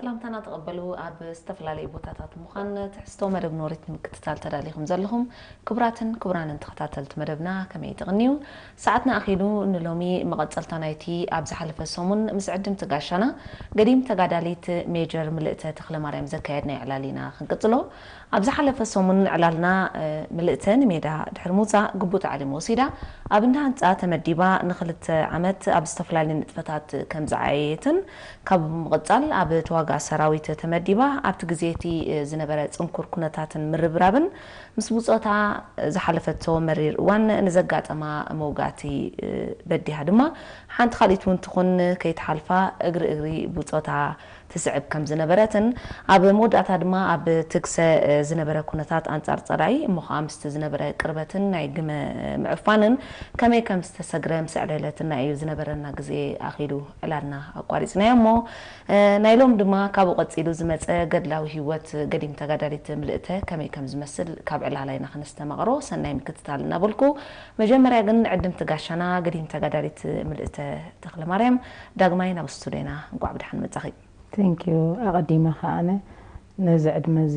ሰላምታና ተቐበሉ። ኣብ ዝተፈላለዩ ቦታታት ምዃን ትሕዝቶ መደብ ኖሪት ንምክትታል ተዳሊኹም ዘለኹም ክቡራትን ክቡራንን ተኸታተልቲ መደብና ከመይ ትቕንዩ? ሰዓትና ኣኺሉ ንሎሚ መቐጸልታ ናይቲ ኣብ ዝሓለፈ ሰሙን ምስ ዕድምቲ ጋሻና ገዲም ተጋዳሊት ሜጀር ምልእተ ተኽለማርያም ዘካየድናዮ ዕላል ኢና ክንቅጽሎ። ኣብ ዝሓለፈ ሰሙን ዕላልና ምልእተ ንሜዳ ድሕሪ ምውጻእ ግቡእ ታዕሊም ወሲዳ ኣብ እንዳ ህንጻ ተመዲባ ንኽልተ ዓመት ኣብ ዝተፈላለዩ ንጥፈታት ከም ዝዓየየትን ካብ ምቕጻል ኣብ ተዋጋ ሰራዊት ተመዲባ ኣብቲ ግዜ እቲ ዝነበረ ጽንኩር ኩነታትን ምርብራብን ምስ ብጾታ ዝሓለፈቶ መሪር እዋን ንዘጋጠማ መውጋእቲ በዲሃ ድማ ሓንቲ ካልኢት እውን ትኹን ከይትሓልፋ እግሪ እግሪ ብጾታ ትስዕብ ከም ዝነበረትን ኣብ መወዳእታ ድማ ኣብ ትግሰ ዝነበረ ኩነታት ኣንጻር ጸላኢ እሞ ከዓ ምስቲ ዝነበረ ቅርበትን ናይ ግመ ምዕፋንን ከመይ ከም ዝተሰግረ ምስ ኣዕለለትና እዩ ዝነበረና ግዜ ኣኺሉ ዕላልና ኣቋሪጽናዮ እሞ ናይ ሎም ድማ ካብኡ ቀጺሉ ዝመጸ ገድላዊ ህይወት ገዲም ተጋዳሊት ምልእተ ከመይ ከም ዝመስል ካብ ዕላላ ኢና ክነስተማቕሮ ሰናይ ምክትታል እናበልኩ መጀመርያ ግን ዕድምቲ ጋሻና ገዲም ተጋዳሊት ምልእተ ተኽለ ማርያም ዳግማይ ናብ ስቱዲዮና እንቋዕ ብድሓን መጻኺ። Thank you ኣቐዲመ ከዓነ ነዚ ዕድመ እዚ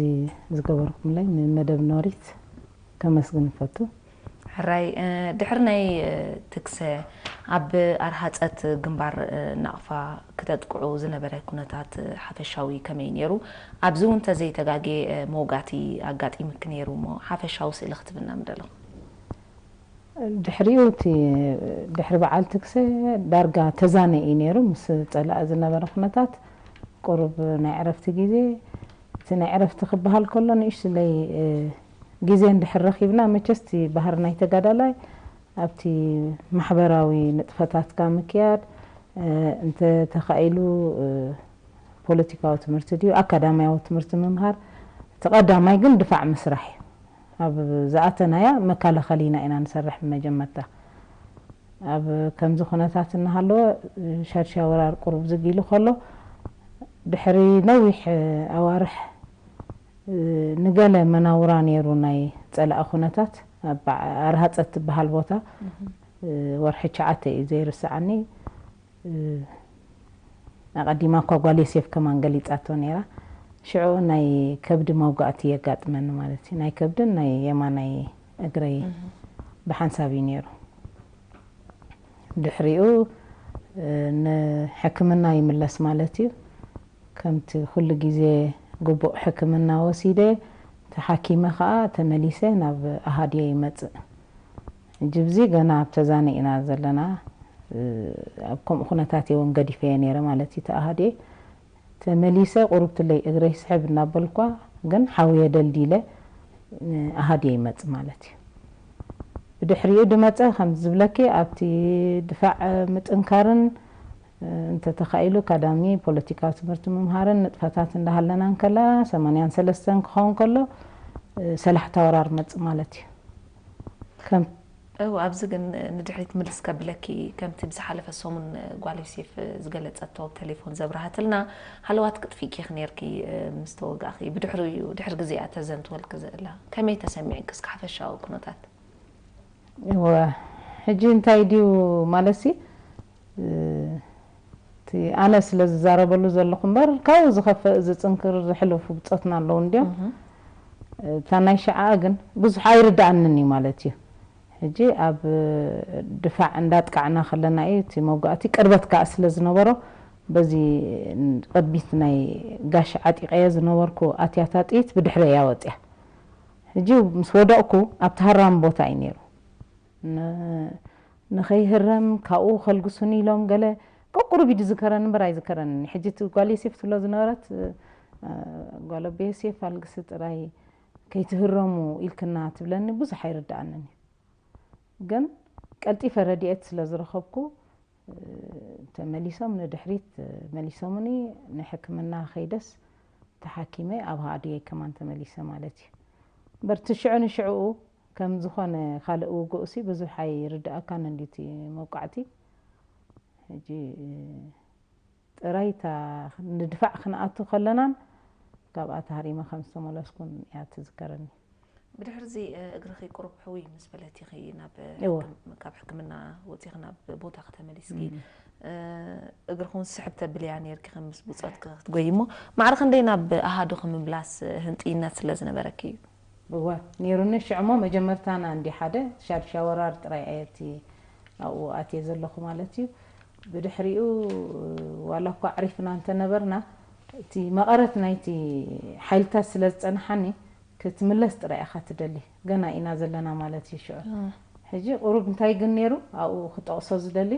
ዝገበርኩምለይ ንመደብ ኖሪት ከመስግን እፈቱ። ሕራይ ድሕሪ ናይ ትግሰ ኣብ ኣርሃፀት ግንባር ናቕፋ ክተጥቅዑ ዝነበረ ኩነታት ሓፈሻዊ ከመይ ነይሩ? ኣብዚ እውን ተዘይተጋጌ መውጋእቲ ኣጋጢምኪ ነይሩ እሞ ሓፈሻዊ ስእሊ ክትብና ምደለኹ። ድሕሪኡ እቲ ድሕሪ በዓል ትግሰ ዳርጋ ተዛነ እዩ ነይሩ ምስ ፀላኢ ዝነበረ ኩነታት ቁሩብ ናይ ዕረፍቲ ግዜ እቲ ናይ ዕረፍቲ ክበሃል ከሎ ንእሽትለይ ግዜ እንድሕር ረኺብና መቸስ እቲ ባህሪ ናይ ተጋዳላይ ኣብቲ ማሕበራዊ ንጥፈታትካ ምክያድ እንተ ተኻኢሉ ፖለቲካዊ ትምህርቲ ድዩ ኣካዳሚያዊ ትምህርቲ ምምሃር እቲ ቀዳማይ ግን ድፋዕ ምስራሕ እዩ ኣብ ዝኣተናያ መከላኸሊና ኢና ንሰርሕ ብመጀመርታ ኣብ ከምዚ ኩነታት እናሃለወ ሻድሻይ ወራር ቁሩብ ዝግ ኢሉ ከሎ ድሕሪ ነዊሕ ኣዋርሕ ንገለ መናውራ ነይሩ ናይ ፀላኢ ኩነታት ኣብ ኣርሃፀ ትበሃል ቦታ ወርሒ ትሽዓተ እዩ ዘይርስዓኒ ኣቐዲማ እኳ ጓል ዮሴፍ ከማን ገሊፃቶ ነይራ ሽዑ ናይ ከብዲ መውጋእቲ የጋጥመኒ ማለት እዩ ናይ ከብድን ናይ የማናይ እግረይ ብሓንሳብ እዩ ነይሩ ድሕሪኡ ንሕክምና ይምለስ ማለት እዩ ከምቲ ኩሉ ግዜ ግቡእ ሕክምና ወሲደ ተሓኪመ ከዓ ተመሊሰ ናብ ኣሃድየ ይመፅእ ሕጂ ብዚ ገና ኣብ ተዛነ ኢና ዘለና ኣብ ከምኡ ኩነታት እውን ገዲፈየ ነይረ ማለት እዩ ተኣሃድየ ተመሊሰ ቁሩብትለይ እግረይ ስሕብ እናበልኳ ግን ሓውየ ደልዲለ ኣሃድየ ይመፅ ማለት እዩ ብድሕሪኡ ድመፀ ከም ዝብለኪ ኣብቲ ድፋዕ ምጥንካርን እንተተኻኢሉ ካዳሚ ፖለቲካዊ ትምህርቲ ምምሃርን ንጥፈታት እንዳሃለና እንከላ ሰማንያን ሰለስተን ክኸውን ከሎ ሰላሕታ ወራር መፅ ማለት እዩ ከም እው ኣብዚ ግን ንድሕሪት ምልስ ከብለኪ ከምቲ ብዝሓለፈ ሰሙን ጓል ዮሴፍ ዝገለፀቶ ቴሌፎን ዘብርሃትልና ሃለዋት ክትፊእኪ ነርኪ ምስ ተወጋእኪ ብድሕሪኡ ድሕሪ ግዜኣ ተዘንትወልኪ ዘላ ከመይ ተሰሚዕኪ እስኪ ሓፈሻዊ ኩነታት እወ ሕጂ እንታይ ድዩ ማለትሲ እቲ ኣነ ስለ ዝዛረበሉ ዘለኹ እምበር ካብኡ ዝኸፍእ ዝፅንክር ዝሕለፉ ብፆትና ኣለዉ እንድዮም እታ ናይ ሸዓ ግን ብዙሕ ኣይርድኣንን እዩ ማለት እዩ ሕጂ ኣብ ድፋዕ እንዳጥቃዕና ከለና እዩ እቲ መውጋእቲ ቅርበት ከዓ ስለ ዝነበሮ በዚ ቅድሚት ናይ ጋሽ ዓጢቀዮ ዝነበርኩ ኣትያታ ጥይት ብድሕረ እያ ወፅያ ሕጂ ምስ ወደቕኩ ኣብቲ ሃራሚ ቦታ እዩ ነይሩ ንኸይህረም ካብኡ ከልግሱኒ ኢሎም ገለ ቀቁሩብ እዩ ዝዝከረኒ እምበር ኣይዝከረንን ሕጂ እቲ ጓል ዮሴፍ ትብሎ ዝነበረት ጓል ኣቦ ዮሴፍ ኣልግሲ ጥራይ ከይትህረሙ ኢልክና ትብለኒ ብዙሕ ኣይርድኣንን እዩ ግን ቀልጢፈ ረድኤት ስለ ዝረኸብኩ ተመሊሶም ንድሕሪት መሊሶምኒ ንሕክምና ከይደስ ተሓኪመ ኣብ ሃዲየይ ከማን ተመሊሰ ማለት እዩ እምበር ትሽዑ ንሽዕኡ ከም ዝኾነ ካልእ ውግእሲ ብዙሕ ኣይርድኣካን እንዲቲ መውቃዕቲ ሕጂ ጥራይ እታ ንድፋዕ ክንኣቱ ከለናን ካብኣ ተሃሪመ ከም ዝተመለስኩን እያ ትዝከረኒ ብድሕርዚ እግርኺ ቁሩብ ሕውይ ምስ በለት ኢኺ ናብ ካብ ሕክምና ወፂኺ ናብ ቦታኺ ተመሊስኪ እግርኹን ስሕብ ተብልያ ነርኪ ከም ምስ ብጾትኪ ክትጎይ እሞ ማዕረ ክንደይ ናብ ኣሃዱ ክምምላስ ህንጥይነት ስለ ዝነበረኪ እዩ? እወ፣ ነይሩኒ። ሽዑ እሞ መጀመርታና እንዲ ሓደ ሻድሻ ወራር ጥራይ ኣየቲ ኣብኡ ኣትየ ዘለኹ ማለት እዩ። ብድሕሪኡ ዋላ እኳ ኣዕሪፍና እንተነበርና እቲ መቐረት ናይቲ ሓይልታት ስለ ዝጸንሓኒ ክትምለስ ጥራይ ኢኻ ትደሊ። ገና ኢና ዘለና ማለት እዩ ሽዑ። ሕጂ ቁሩብ እንታይ ግን ነይሩ ኣብኡ ክጠቕሶ ዝደሊ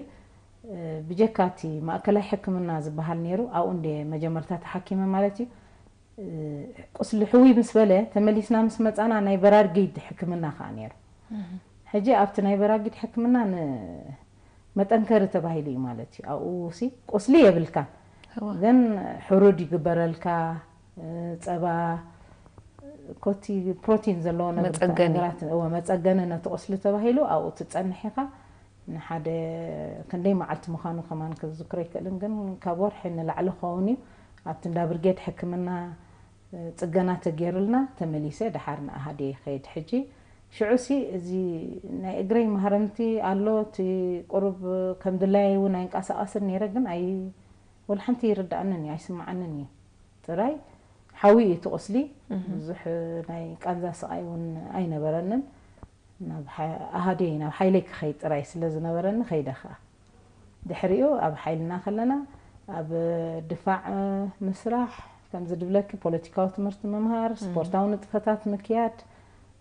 ብጀካ እቲ ማእከላይ ሕክምና ዝበሃል ነይሩ ኣብኡ እንደ መጀመርታ ተሓኪመ ማለት እዩ። ቁስሊ ሕዊ ምስ በለ ተመሊስና ምስ መጻና ናይ በራርጊድ ሕክምና ከዓ ነይሩ። ሕጂ ኣብቲ ናይ በራርጊድ ሕክምና ንመጠንከሪ ተባሂሉ እዩ ማለት እዩ። ኣብኡ ሲ ቁስሊ የብልካን ግን ሕሩድ ይግበረልካ፣ ጸባ ኮቲ ፕሮቲን ዘለዎ ነገራት መጸገኒ ነቲ ቁስሊ ተባሂሉ ኣብኡ ትጸንሕ ኢኻ። ንሓደ ክንደይ መዓልቲ ምዃኑ ከማን ክዝክሮ ኣይክእልን ግን ካብ ወርሒ ንላዕሊ ክኸውን እዩ ኣብቲ እንዳ ብርጌድ ሕክምና ጽገና ተገይሩልና ተመሊሰ ደሓር ንኣሃደ ይኸይድ ሕጂ። ሽዑሲ እዚ ናይ እግረይ ማህረምቲ ኣሎ እቲ ቁሩብ ከም ድላየ እውን ኣይንቀሳቐስን ነይረ ግን ኣይ ወላ ሓንቲ ይርድኣንን እዩ ኣይስምዓንን እዩ። ጥራይ ሓዊ እዩ እቲ ቁስሊ። ብዙሕ ናይ ቃንዛ ስቓይ እውን ኣይነበረንን። ናብ ኣሃደይ ናብ ሓይለይ ክኸይድ ጥራይ ስለ ዝነበረኒ ከይደ ከዓ። ድሕሪኡ ኣብ ሓይልና ከለና ኣብ ድፋዕ ምስራሕ ከምዚ ድብለኪ ፖለቲካዊ ትምህርቲ ምምሃር፣ ስፖርታዊ ንጥፈታት ምክያድ፣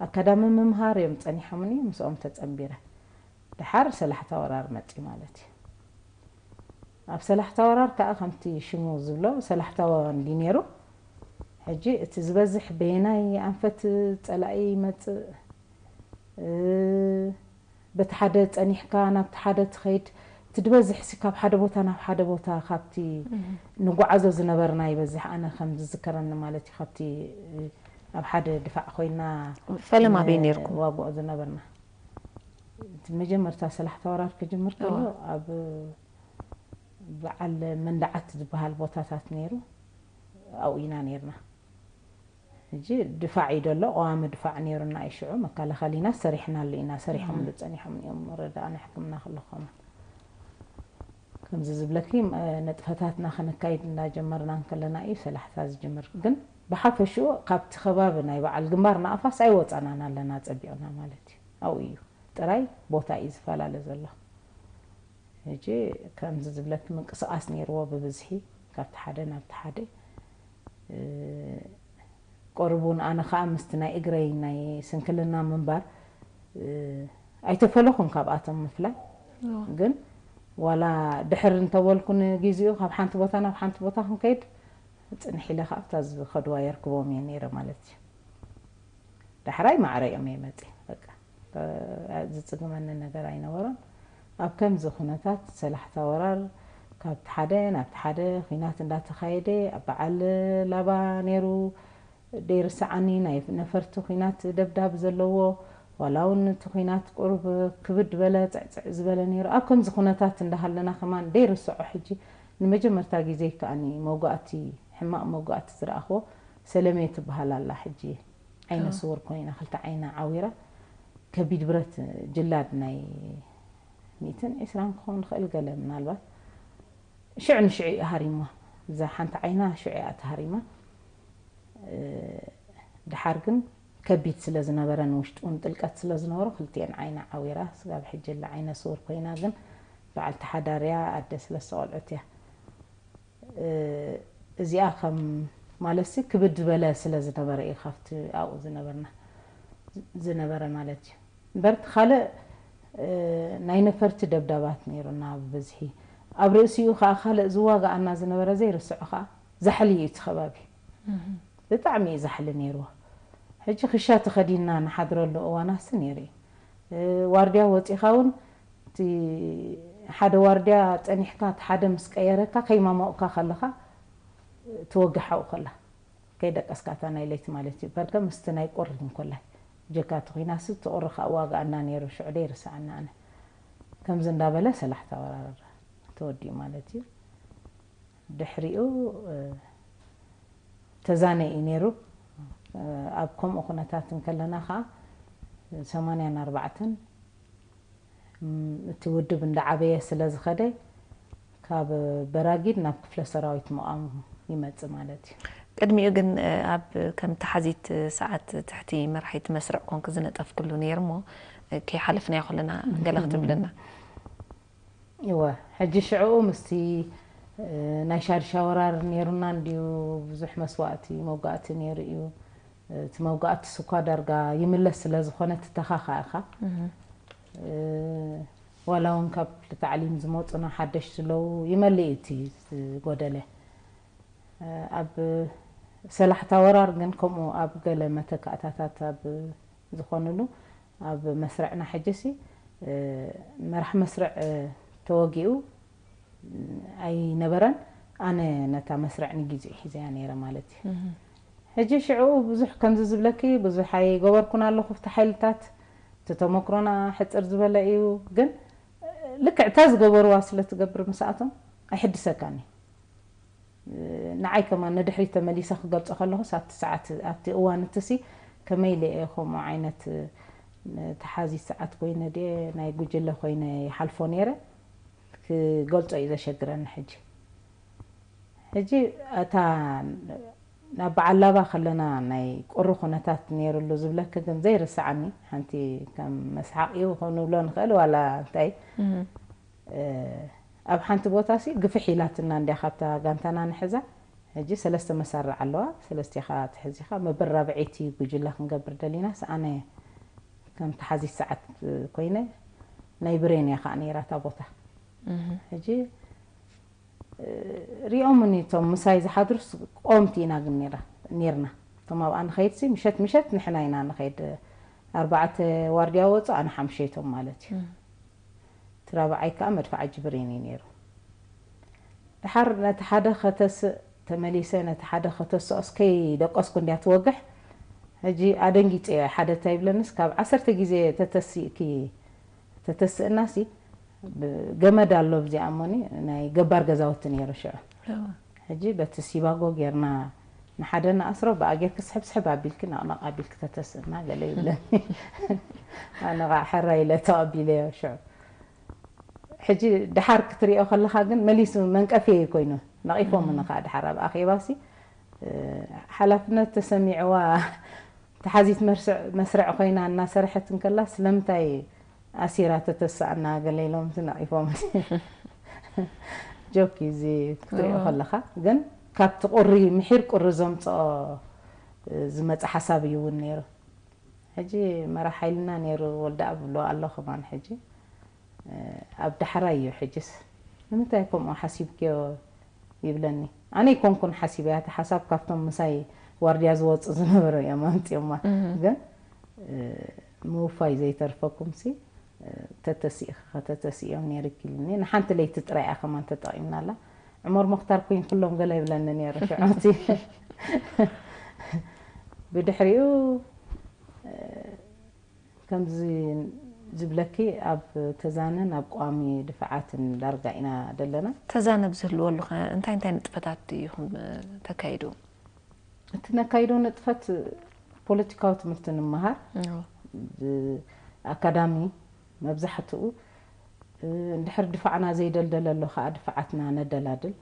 ኣካዳሚ ምምሃር እዮም ጸኒሖምኒ። ምስኦም ተጸንቢረ። ድሓር ሰላሕታ ወራር መጺ ማለት እዩ። ኣብ ሰላሕታ ወራር ከዓ ከምቲ ሽሙ ዝብሎ ሰላሕታ ወራር እንዲ ነይሩ። ሕጂ እቲ ዝበዝሕ በየናይ ኣንፈት ጸላኢ ይመጽእ በቲ ሓደ ጸኒሕካ ናብቲ ሓደ ትኸይድ እቲ ድበዝሕ ሲ ካብ ሓደ ቦታ ናብ ሓደ ቦታ ካብቲ ንጓዓዞ ዝነበርና ይበዝሕ ኣነ ከም ዝዝከረኒ ማለት እዩ ካብቲ ኣብ ሓደ ድፋዕ ኮይና ፈለማ ኣበይ ነርኩም? ዋግኦ ዝነበርና እቲ መጀመርታ ሰላሕታ ወራር ክጅምር ከሎ ኣብ በዓል መንደዓት ዝበሃል ቦታታት ነይሩ ኣብኡ ኢና ነርና ሕጂ ድፋዕ እዩ ደሎ ቀዋሚ ድፋዕ ነይሩና እዩ ሽዑ መከላኸሊና ሰሪሕናሉ ኢና ሰሪሖምሉ ፀኒሖም እዮም ረዳእና ሕክምና ከለኾም ከምዚ ዝብለኪ ነጥፈታትና ከነካይድ እንዳጀመርና እንከለና እዩ ሰላሕታ ዝጅምር ግን ብሓፈሽኡ ካብቲ ከባቢ ናይ በዓል ግንባር ንኣፋስ ኣይወፃናን ኣለና ፀቢቕና ማለት እዩ ኣብኡ እዩ ጥራይ ቦታ እዩ ዝፈላለ ዘሎ ሕጂ ከምዚ ዝብለኪ ምንቅስቃስ ነይርዎ ብብዝሒ ካብቲ ሓደ ናብቲ ሓደ ቆርቡን ኣነ ከዓ ምስቲ ናይ እግረይ ናይ ስንክልና ምንባር ኣይተፈለኹን ካብኣቶም ምፍላይ ግን ዋላ ድሕር እንተበልኩ ንግዚኡ ካብ ሓንቲ ቦታ ናብ ሓንቲ ቦታ ክንከይድ ፅንሕ ኢለ ከዓ ኣብታ ዝኸድዋ የርክቦም እየ ነይረ ማለት እዩ ዳሕራይ ማዕረ እዮም እየ መፅእ በቃ ዝፅግመኒ ነገር ኣይነበሮን ኣብ ከምዚ ኩነታት ሰላሕታ ወራር ካብቲ ሓደ ናብቲ ሓደ ኩናት እንዳተኻየደ ኣብ በዓል ላባ ነይሩ ደይርስዓኒ ናይ ነፈርቲ ኩናት ደብዳብ ዘለዎ ዋላ እውን እቲ ኩናት ቁሩብ ክብድ በለ ፅዕፅዕ ዝበለ ነይሩ ኣብ ከምዚ ኩነታት እንዳሃለና ከማን ደይርስዖ ሕጂ ንመጀመርታ ግዜ ከኣኒ መጓእቲ ሕማቕ መጓእቲ ዝረኣኽዎ ሰለሜ ትበሃል ኣላ ሕጂ ዓይነ ስውር ኮይና ክልተ ዓይና ዓዊራ ከቢድ ብረት ጅላድ ናይ ሚእትን ዕስራን ክኸውን ይኽእል ገለ ምናልባት ሽዕ ንሽዕ እዩ ሃሪማ እዛ ሓንቲ ዓይና ሽዕ እያ ተሃሪማ ድሓር ግን ከቢድ ስለ ዝነበረ ንውሽጡ እውን ጥልቀት ስለ ዝነበሮ ክልቲኤን ዓይና ዓዊራ ስጋብ ሕጂ ላ ዓይነ ስውር ኮይና ግን በዓልቲ ሓዳርያ ኣደ ስለስተ ቆልዑት እያ እዚኣ ከም ማለትሲ ክብድ ዝበለ ስለ ዝነበረ እዩ ካብቲ ኣብኡ ዝነበርና ዝነበረ ማለት እዩ እምበርቲ ካልእ ናይ ነፈርቲ ደብዳባት ነይሩና ብብዝሒ ኣብ ርእሲኡ ከዓ ካልእ ዝዋጋኣና ዝነበረ ዘይርስዑ ከዓ ዛሕሊ እዩ እቲ ከባቢ ብጣዕሚ እዩ ዛሕሊ ነይርዎ ሕጂ ክሻ ተኸዲንና ንሓድረሉ እዋናሲ ነይሩ እዩ ዋርድያ ወፂኻ እውን እቲ ሓደ ዋርድያ ፀኒሕካ እቲ ሓደ ምስ ቀየረካ ከይማሞቕካ ከለኻ ትወግሓኡ ከላ ከይደቀስካ እታ ናይ ለይቲ ማለት እዩ በርከ ምስቲ ናይ ቁሪ እንኮላይ ጀካ ተኾይናሲ ትቑሪ ከዓ ዋጋኣና ነይሩ ሽዑ ደይርስዓና ኣነ ከምዚ እንዳበለ ሰላሕታ ወራር ተወዲኡ ማለት እዩ ድሕሪኡ ተዛነ እዩ ነይሩ ኣብ ከምኡ ኩነታት እንከለና ከዓ ሰማንያን ኣርባዕተን እቲ ውድብ እንዳዓበየ ስለ ዝኸደ ካብ በራጊድ ናብ ክፍለ ሰራዊት ምቋም ይመጽእ ማለት እዩ። ቅድሚኡ ግን ኣብ ከም ተሓዚት ሰዓት ትሕቲ መራሒት መስርዕ ኮንክ ዝነጠፍክሉ ነይሩ እሞ ከይሓለፍናዮ ከለና ገለ ክትብልና። እወ፣ ሕጂ ሽዕኡ ምስቲ ናይ ሻድሻ ወራር ነይሩና እንድዩ፣ ብዙሕ መስዋእቲ መውጋእቲ ነይሩ እዩ። እቲ መውጋእቲ ስኳ ዳርጋ ይምለስ ስለ ዝኾነ ትተኻኻእኻ። ዋላ እውን ካብ ታዕሊም ዝመፁና ሓደሽ ስለዉ ይመልእ እዩ እቲ ዝጎደለ። ኣብ ሰላሕታ ወራር ግን ከምኡ ኣብ ገለ መተካእታታት ኣብ ዝኾኑሉ ኣብ መስርዕና ሕጂ ሲ መራሕ መስርዕ ተወጊኡ ኣይነበረን። ኣነ ነታ መስርዕ ንጊዜኡ ሒዘያ ነይረ ማለት እዩ። ሕጂ ሽዕኡ ብዙሕ ከምዚ ዝብለኪ ብዙሕ ኣይገበርኩን ኣለኹ ኣብቲ ሓይልታት። እቲ ተመክሮና ሕፅር ዝበለ እዩ፣ ግን ልክዕ እታ ዝገበርዋ ስለ ትገብር ምስኣቶም ኣይሕድሰካን እዩ። ንዓይ ከማን ንድሕሪት ተመሊሰ ክገልፆ ከለኹስ ኣብቲ ሰዓት ኣብቲ እዋን እትሲ ከመይ ኢለ እየ ከምኡ ዓይነት ተሓዚት ሰዓት ኮይነ ድየ ናይ ጉጅለ ኮይነ ይሓልፎ ነይረ ክገልፆ እዩ ዘሸግረኒ። ሕጂ ሕጂ እታ ናብ በዓል ላባ ከለና ናይ ቁሪ ኩነታት ነይሩሉ ዝብለኪ ግን ዘይርስዓኒ ሓንቲ ከም መስሓቕ እዩ ክንብሎ ንኽእል ዋላ እንታይ ኣብ ሓንቲ ቦታ ሲ ግፍሕ ኢላትና እንድያ ካብታ ጋንታና ንሕዛ። ሕጂ ሰለስተ መሳርዕ ኣለዋ፣ ሰለስቲኻ ትሕዚኻ መበል ራብዐይቲ ጉጅለ ክንገብር ደሊናስ ኣነ ከም ተሓዚት ሰዓት ኮይነ ናይ ብሬን እያ ከዓ ነይራ እታ ቦታ። ሕጂ ሪኦምኒ እቶም ምሳይ ዝሓድሩስ ቆምቲ ኢና ግን ነርና። እቶም ኣብኣ ንኸይድሲ ምሸት ምሸት ንሕና ኢና ንኸይድ። ኣርባዕተ ዋርድያ ወፁ ኣነ ሓምሸይቶም ማለት እዩ። እቲ ራብዓይ ከዓ መድፍዓ ጅብሬን እዩ ነይሩ። ድሓር ነቲ ሓደ ከተስእ ተመሊሰ ነቲ ሓደ ከተስኦ እስከይ ደቀስኩ እንድያ ትወግሕ። ሕጂ ኣደንጊፀ እየ ሓደ እንታይ ይብለንስ ካብ ዓሰርተ ግዜ ተተስእኪ ተተስእናሲ ገመድ ኣሎ ብዚኣ እሞኒ ናይ ገባር ገዛውቲ ነይሩ ሽዑ። ሕጂ በቲ ሲባጎ ጌርና ንሓደ ንኣስሮ ብኣ ጌርኪ ስሕብ ስሕብ ኣቢልኪ ነቕነቕ ኣቢልኪ ተተስእና ገለ ይብለኒ። ኣነ ኸዓ ሕራይ ኢለ ተቐቢለዮ ሽዑ። ሕጂ ድሓር ክትሪኦ ከለኻ ግን መሊሱ መንቀፊ እዩ ኮይኑ ነቒፎምኒ ከዓ ድሓር ኣብ ኣኼባሲ ሓላፍነት ተሰሚዕዋ ተሓዚት መስርዕ ኮይና እናሰርሐት እንከላ ስለምንታይ ኣሲራ ተተስኣና ገለ ኢሎም ነቒፎም። ጆክ እዩ እዚ ክትሪኦ ከለኻ ግን ካብቲ ቁሪ ምሒር ቁሪ ዘምፅኦ ዝመፀ ሓሳብ እዩ እውን ነይሩ። ሕጂ መራሕ ሓይልና ነይሩ ወልደኣብ ብሎ ኣሎ ከማን ሕጂ ኣብ ዳሕራይ እዩ ሕጅስ ንምንታይ ከምኡ ሓሲብክዮ ይብለኒ። ኣነ ይኮንኩን ሓሲበያ እቲ ሓሳብ ካብቶም ምሳይ ዋርድያ ዝወፁ ዝነበሩ እዮም ኣምፅዮማ። ግን ምውፋይ ዘይተርፈኩም ሲ ተተሲእኺ ከተተሲእዮም ነይርኪ ኢሉኒ። ንሓንቲ ለይቲ ጥራይ እያ ከማን ተጠቒምናላ። ዑመር ሞክታር ኮይን ኩሎም ገለ ይብለኒ ነይሩ ሽዑ እቲ ብድሕሪኡ ከምዚ ዝብለኪ ኣብ ተዛነን ኣብ ቋሚ ድፍዓትን ዳርጋ ኢና ደለና። ተዛነ ብዝህልወሉ እንታይ እንታይ ንጥፈታት ኢኹም ተካይዱ? እቲ ነካይዶ ንጥፈት ፖለቲካዊ ትምህርቲ ንምሃር ኣካዳሚ መብዛሕትኡ እንድሕር ድፋዕና ዘይደልደለሎ ከዓ ድፍዓትና ነደላድል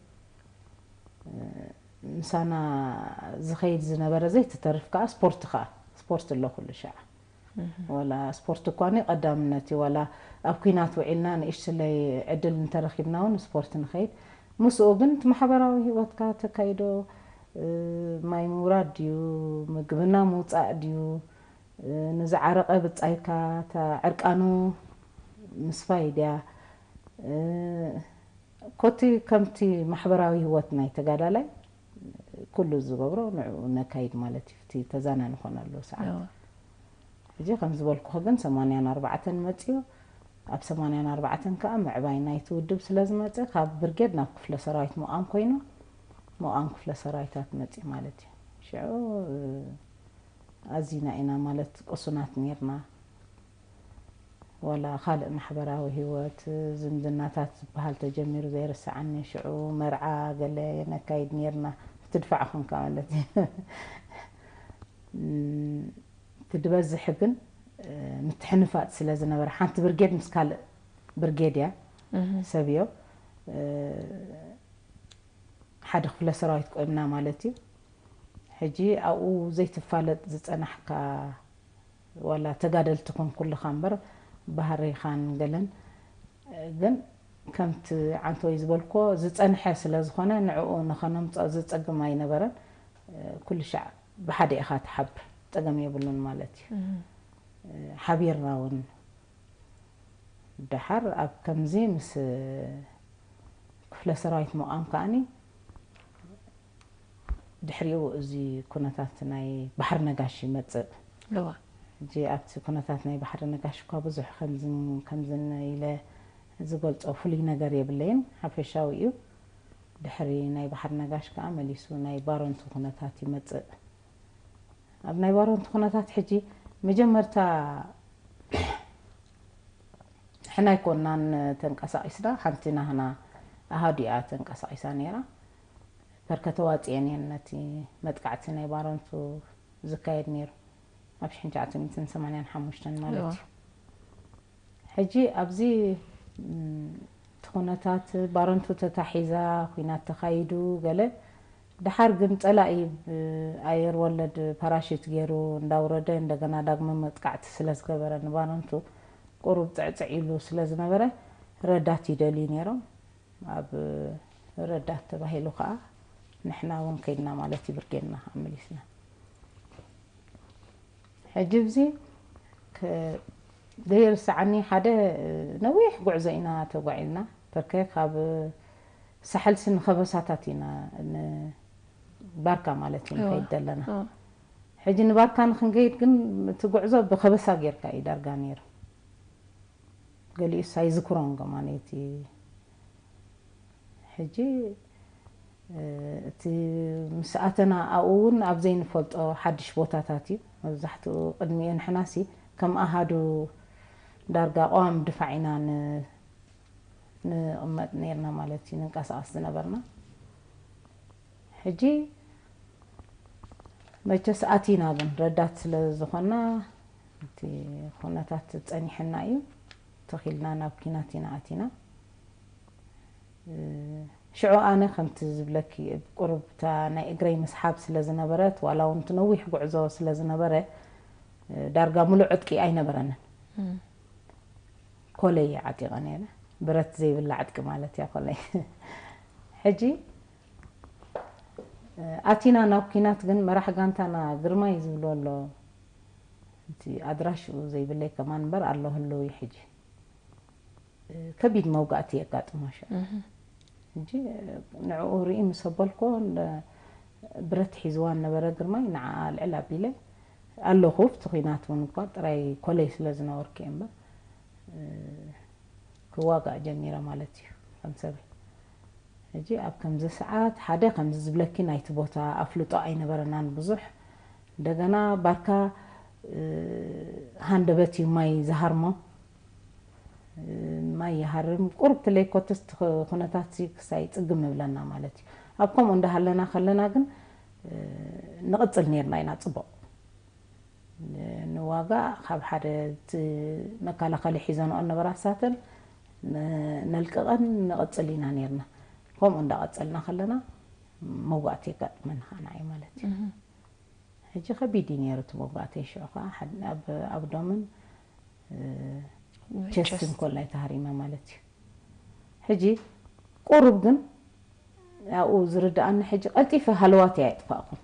ምሳና ዝኸይድ ዝነበረ ዘይትተርፍ ከዓ ስፖርት ከዓ ስፖርት ኣሎ ኩሉ ሸዓ ወላ ስፖርት እኳ ቀዳምነት እዩ ወላ ኣብ ኩናት ውዒልና ንእሽትለይ ዕድል እንተረኪብና እውን ስፖርት ንኸይድ ምስኡ ግን እቲ ማሕበራዊ ህይወትካ ተካይዶ ማይ ምውራድ ድዩ ምግብና ምውፃእ ድዩ ንዝዓረቐ ብፃይካ እታ ዕርቃኑ ምስፋይ ድያ ኮቲ ከምቲ ማሕበራዊ ህይወት ናይ ተጋዳላይ ኩሉ ዝገብሮ ንዕኡ ነካይድ ማለት እዩ እቲ ተዛና ንኾነሉ ሰዓት ሕጂ ከም ዝበልኩኸ ግን ሰማንያን ኣርባዕተን መፅዮ ኣብ ሰማንያን ኣርባዕተን ከዓ ምዕባይ ናይቲ ውድብ ስለ ዝመፀ ካብ ብርጌድ ናብ ክፍለ ሰራዊት ምቋም ኮይኑ ምቋም ክፍለ ሰራዊታት መፅዩ ማለት እዩ ሽዑ ኣዚና ኢና ማለት ቅሱናት ነርና ወላ ካልእ ማሕበራዊ ህይወት ዝምድናታት ዝበሃል ተጀሚሩ ዘይርስዓኒ ሽዑ መርዓ ገለ ነካይድ ነርና ብትድፋዕ ኹንካ ማለት እዩ እቲ ዝበዝሕ ግን ምትሕንፋጥ ስለ ዝነበረ ሓንቲ ብርጌድ ምስ ካልእ ብርጌድ እያ ሰብዮ ሓደ ክፍለ ሰራዊት ቆይምና ማለት እዩ። ሕጂ ኣብኡ ዘይትፋለጥ ዝጸናሕካ፣ ዋላ ተጋደልቲ ኮን ኩልኻ እምበር፣ ባህሪኻን ገለን፣ ግን ከምቲ ዓንተወይ ዝበልኮ ዝጸንሐ ስለ ዝኾነ ንዕኡ ንኸነምጽኦ ዝጸግም ኣይነበረን። ኩሉ ሻዕ ብሓደ ኢኻ ትሓብር፣ ጸገም የብሉን ማለት እዩ። ሓቢርና እውን ደሓር ኣብ ከምዚ ምስ ክፍለ ሰራዊት ምቋም ከኣኒ ድሕሪኡ እዚ ኩነታት ናይ ባሕሪ ነጋሽ ይመጽእ። እዋ። ሕጂ ኣብቲ ኩነታት ናይ ባሕሪ ነጋሽ እኳ ብዙሕ ከምዝን ከምዝን ኢለ ዝገልጾ ፍሉይ ነገር የብለይን፣ ሓፈሻዊ እዩ። ድሕሪ ናይ ባሕሪ ነጋሽ ከኣ መሊሱ ናይ ባረንቱ ኩነታት ይመጽእ። ኣብ ናይ ባረንቱ ኩነታት ሕጂ መጀመርታ ንሕና ኣይኮናን ተንቀሳቒስና፣ ሓንቲ ናህና ኣሃዱ እያ ተንቀሳቒሳ ነይራ። በርከ ተዋፂአን እየን ነቲ መጥቃዕቲ ናይ ባረንቱ ዝካየድ ነይሩ፣ ኣብ ሽሕን ትሽዓተ ሚእትን ሰማንያን ሓሙሽተን ማለት እዩ። ሕጂ ኣብዚ እቲ ኩነታት ባረንቱ ተታሒዛ፣ ኩናት ተኻይዱ፣ ገለ ደሓር ግን ጸላኢ ብኣየር ወለድ ፓራሽት ገይሩ እንዳውረደ እንደገና ዳግመ መጥቃዕቲ ስለ ዝገበረ ንባረንቱ ቁሩብ ጽዕጽዕ ኢሉ ስለ ዝነበረ ረዳት ይደልዩ ነይሮም። ኣብ ረዳት ተባሂሉ ከዓ ንሕና እውን ከይድና ማለት እዩ፣ ብርጌድና ከዓ መሊስና። ሕጂ ኣብዚ ዘይርስዓኒ ሓደ ነዊሕ ጉዕዞ ኢና ተጓዒዝና። በርከ ካብ ሳሕልሲ ንኸበሳታት ኢና ንባርካ ማለት እዩ ንኸይድ ዘለና። ሕጂ ንባርካ ንክንከይድ ግን እቲ ጉዕዞ ብኸበሳ ጌርካ እዩ ዳርጋ ነይሩ። ገሊኡስ ኣይዝክሮን ከማን እቲ ሕጂ እቲ ምስ ኣተና ኣብኡ እውን ኣብ ዘይንፈልጦ ሓድሽ ቦታታት እዩ። መብዛሕትኡ ቅድሚኡ ንሕናሲ ከም ኣሃዱ ዳርጋ ቀዋሚ ድፋዕ ኢና ንቕመጥ ነርና ማለት እዩ፣ ንንቀሳቐስ ዝነበርና። ሕጂ መቸስ ኣቲና እውን ረዳት ስለ ዝኾና እቲ ኩነታት ጸኒሕና እዩ፣ ተኺልና ናብ ኪናት ኢና ኣቲና። ሽዑ ኣነ ከምቲ ዝብለኪ ቁሩብ እታ ናይ እግረይ ምስሓብ ስለ ዝነበረት ዋላ እውን እቲ ነዊሕ ጉዕዞ ስለ ዝነበረ ዳርጋ ሙሉእ ዕጥቂ ኣይነበረንን። ኮለይ ዓጢቐ ነይረ፣ ብረት ዘይብላ ዕጥቂ ማለት እያ ኮለይ። ሕጂ ኣቲና ናብ ኪናት ግን መራሕ ጋንታና ግርማይ ዝብሎ ኣሎ፣ እቲ ኣድራሽኡ ዘይብለይ ከማን እምበር ኣሎ ህልው እዩ ሕጂ። ከቢድ መውጋእቲ የጋጥሞ ሽዑ። ሕጂ ንዕኡ ርኢ ምስ ኣበልኮ ብረት ሒዝዋ ነበረ ግርማይ፣ ንዓኣ ልዕል ኣቢለ ኣለኹ ኣብቲ ኲናት እውን እኳ ጥራይ ኮለይ ስለ ዝነበርኩ እየ እምበር ክዋጋእ ጀሚረ ማለት እዩ ከም ሰበይ። ሕጂ ኣብ ከምዚ ሰዓት ሓደ ከምዚ ዝብለኪ ናይቲ ቦታ ኣፍልጦ ኣይነበረናን ብዙሕ። እንደገና ባርካ ሃንደበት እዩ ማይ ዝሃርሞ። ማይ ይሃርም። ቁርብ ትለይ ኮትስ ኩነታት ክሳይ ጽግም ይብለና ማለት እዩ። ኣብ ከምኡ እንዳሃለና ከለና ግን ንቕጽል ነርና ኢና ጽቡቕ ንዋጋ። ካብ ሓደ መከላኸሊ ሒዘንኦ ነበራ ሳተን ነልቅቐን ንቕጽል ኢና ነርና። ከምኡ እንዳቐጸልና ከለና መውጋእቲ የጋጥመና ከኣ ንዓይ ማለት እዩ። ሕጂ ከቢድ እዩ ነይሩ እቲ መውጋእተይ። ሽዑ ከዓ ኣብ ኣብዶምን ቸስትን ኮላይ ተሃሪመ ማለት እዩ። ሕጂ ቁሩብ ግን ኣብኡ ዝርድኣኒ ሕጂ ቀልጢፈ ሃለዋት እያ የጥፋእኩም።